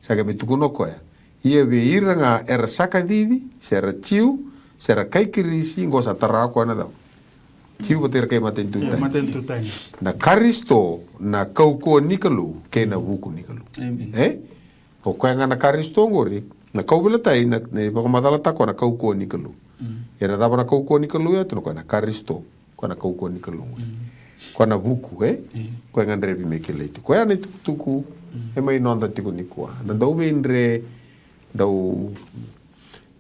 Sa qai mai tukuna o koya, ia vei ira ga era sa kacivi, se ra Jiu, se ra kai Kirisi, qo sa tara o koya na cava? Jiu vata ira kai matanitu tani. Matanitu tani. Na Karisito na kaukauwa ni Kalou kei na vuku ni Kalou. Emeni. E? O koya ga na Karisito qori, na kauveilatai, na, na vakamacalataka o koya na kaukauwa ni Kalou. Ia na cava na kaukauwa ni Kalou, e tukuna o koya na Karisito. Koya na kaukauwa ni Kalou. Koya na vuku, e? Koya gadrevi me kilai tiko. Koya na itukutuku e mai noda tiko nikua. Da dau veidre, dau,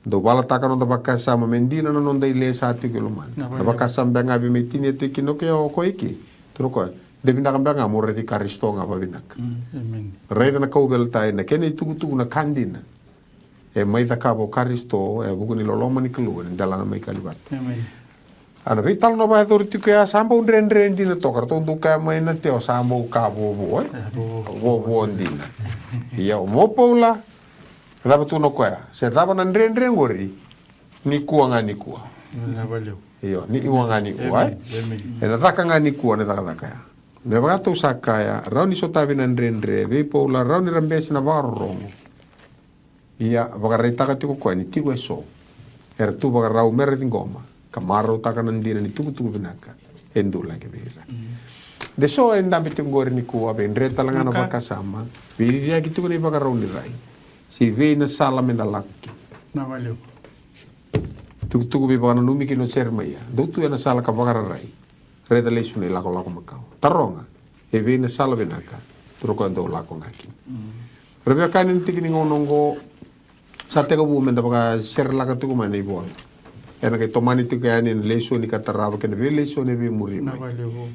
dau valataka noda vakasama me dina na noda ile sa tiko i lomada. Na vakasama beka ga vei mai tinia tiko kina o koya, o koya eke. Tukuna o koya, de vinaka beka ga mo raici Karisito ga vavinaka. Emeni. Raica na kauveilatai, na kena itukutuku, na ka dina. E mai cakava o Karisito, e vuku ni loloma ni Kalou, ena delana mai Kalivari. Emeni. A na veitalanoa vakayacori tiko ya, sa bau dredre dina toka, ratou dau kaya mai na teo, sa bau ka vovo, e? E, vovo. Vovo dina. Ia, o mo Paula, cava tukuna o koya? Se cava na dredre qori, nikua ga nikua. Io, ni iwa ga ni kua. Ena caka ga ni kua na cakacaka ya. Me vaka tou sa kaya, rawa ni sotavi na dredre vei Paula, rawa ni ra bese na vakarorogo. Ia vakaraitaka tiko koya ni tiko eso era tu vakarau me ra ciqoma ka marautaka na dina ni tukutuku vinaka e dulaki vei ira. De so e dabe tiko qori ni kua, vei dre tale ga na vakasama, vei ririaki tiko na ivakarau ni rai. Se vei na sala me da lako kina. Tukutuku veivakananumi kina o Jeremaia, dou tu ena sala ka vakararai. Raica lesu na ilakolako makawa. Taroga, e vei na sala vinaka, turakoya dou lako ga kina. Ra veiwekani, na tiki ni gauna oqo sa tekivu me da vakaserelaka tiko mai na ivola. Ena qai tomani tiko yani na lesoni ka tarava kei na veilesoni e veimuri mai.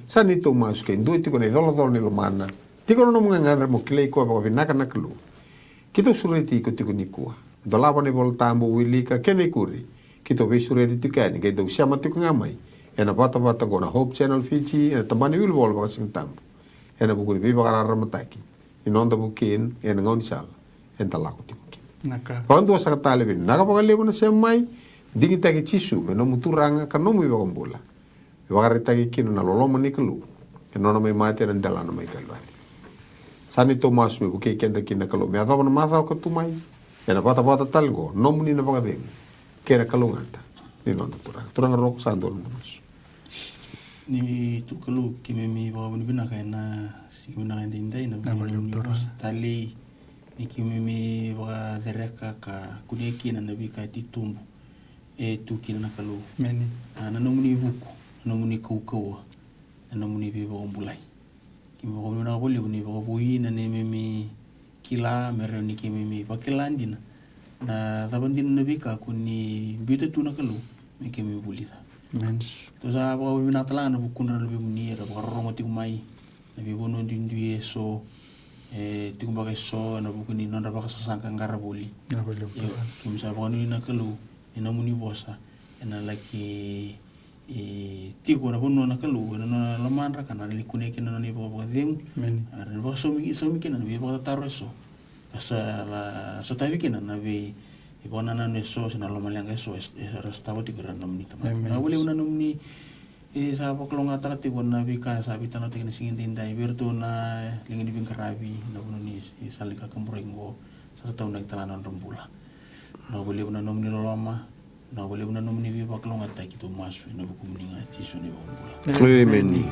Sa neitou masu ke dua tiko na icolacola ni lomana, tiko na nomu gagadre mo kilai koya vakavinaka na Kalou. Keitou sureti iko tiko nikua. Dolava na iVola Tabu, wilika kei na ikuri. Keitou veisureti tiko yani, qai dou sema tiko ga mai ena vatavata oqo na Hope Channel Fiji, ena tabana ni wilivola vakasigatabu, ena vuku ni veivakararamataki ni noda vukei ena gaunisala eda lako tiko kina. Vakadua saka tale, vinaka vakalevu na sema mai. Digitaki Jisu me nomu Turaga ka nomu iVakabula. Me vakaraitaki kina na loloma ni Kalou ena nona mai mate ena delana mai Kalivari. Sa neitou masu me vukei keda kina na Kalou me yacova na macawa ka tu mai, ena vatavata tale oqo, nomuni na vakacegu kei na kalougata ni noda Turaga. Turaga Roko, sa dua na noda masu. Ni tu Kalou, keimami vakavinavinaka ena siga vinaka edaidai, na vakanuinui vosa talei, ni keimami vakacereka ka kunea kina na veika e titobu e tu kina na Kalou. A, na nomuni vuku, na nomuni kaukauwa, na nomuni veivakabulai. Keimami vakavinavinaka vakalevu ni vakavoui na neimami kila, me rawa ni keimami vakila dina na cava dina na veika ko ni biuta tu na Kalou me keimami vulica. Tou sa vakavinavinaka tale ga na vukudra na luvemuni era vakarorogo tiko mai, na veivanua duidui eso, e tiko beka eso ena vuku ni nodra vakasasaga ka qara voli. Io, keimami sa vakanuinui na Kalou ni nomuni vosa ena laki, e, tiko na vanua na Kalou ena nona lomadra ka na lai kunea kina na nona ivakavakacegu. A, ra na vakasaumi, saumi kina na veivakatataro eso, ka sa la sotavi kina na veivakanananu eso se na lomaleqa eso era sotava tiko ira na nomuni tamata. Vinaka vakalevu na nomuni, e, sa vakalougatataka tiko na veika sa veitalanoataki ena siga edaidai vei iratou na liga ni veiqaravi ena vanua ni sala ni kakaburaki oqo. Sa sataunaki tale ga na nodra bula. Vinaka vakalevu na nomuni loloma, vinaka vakalevu na nomuni veivakalougatataki. Tou masu ena vukumuni ga, Jisu na iVakabula. Emeni.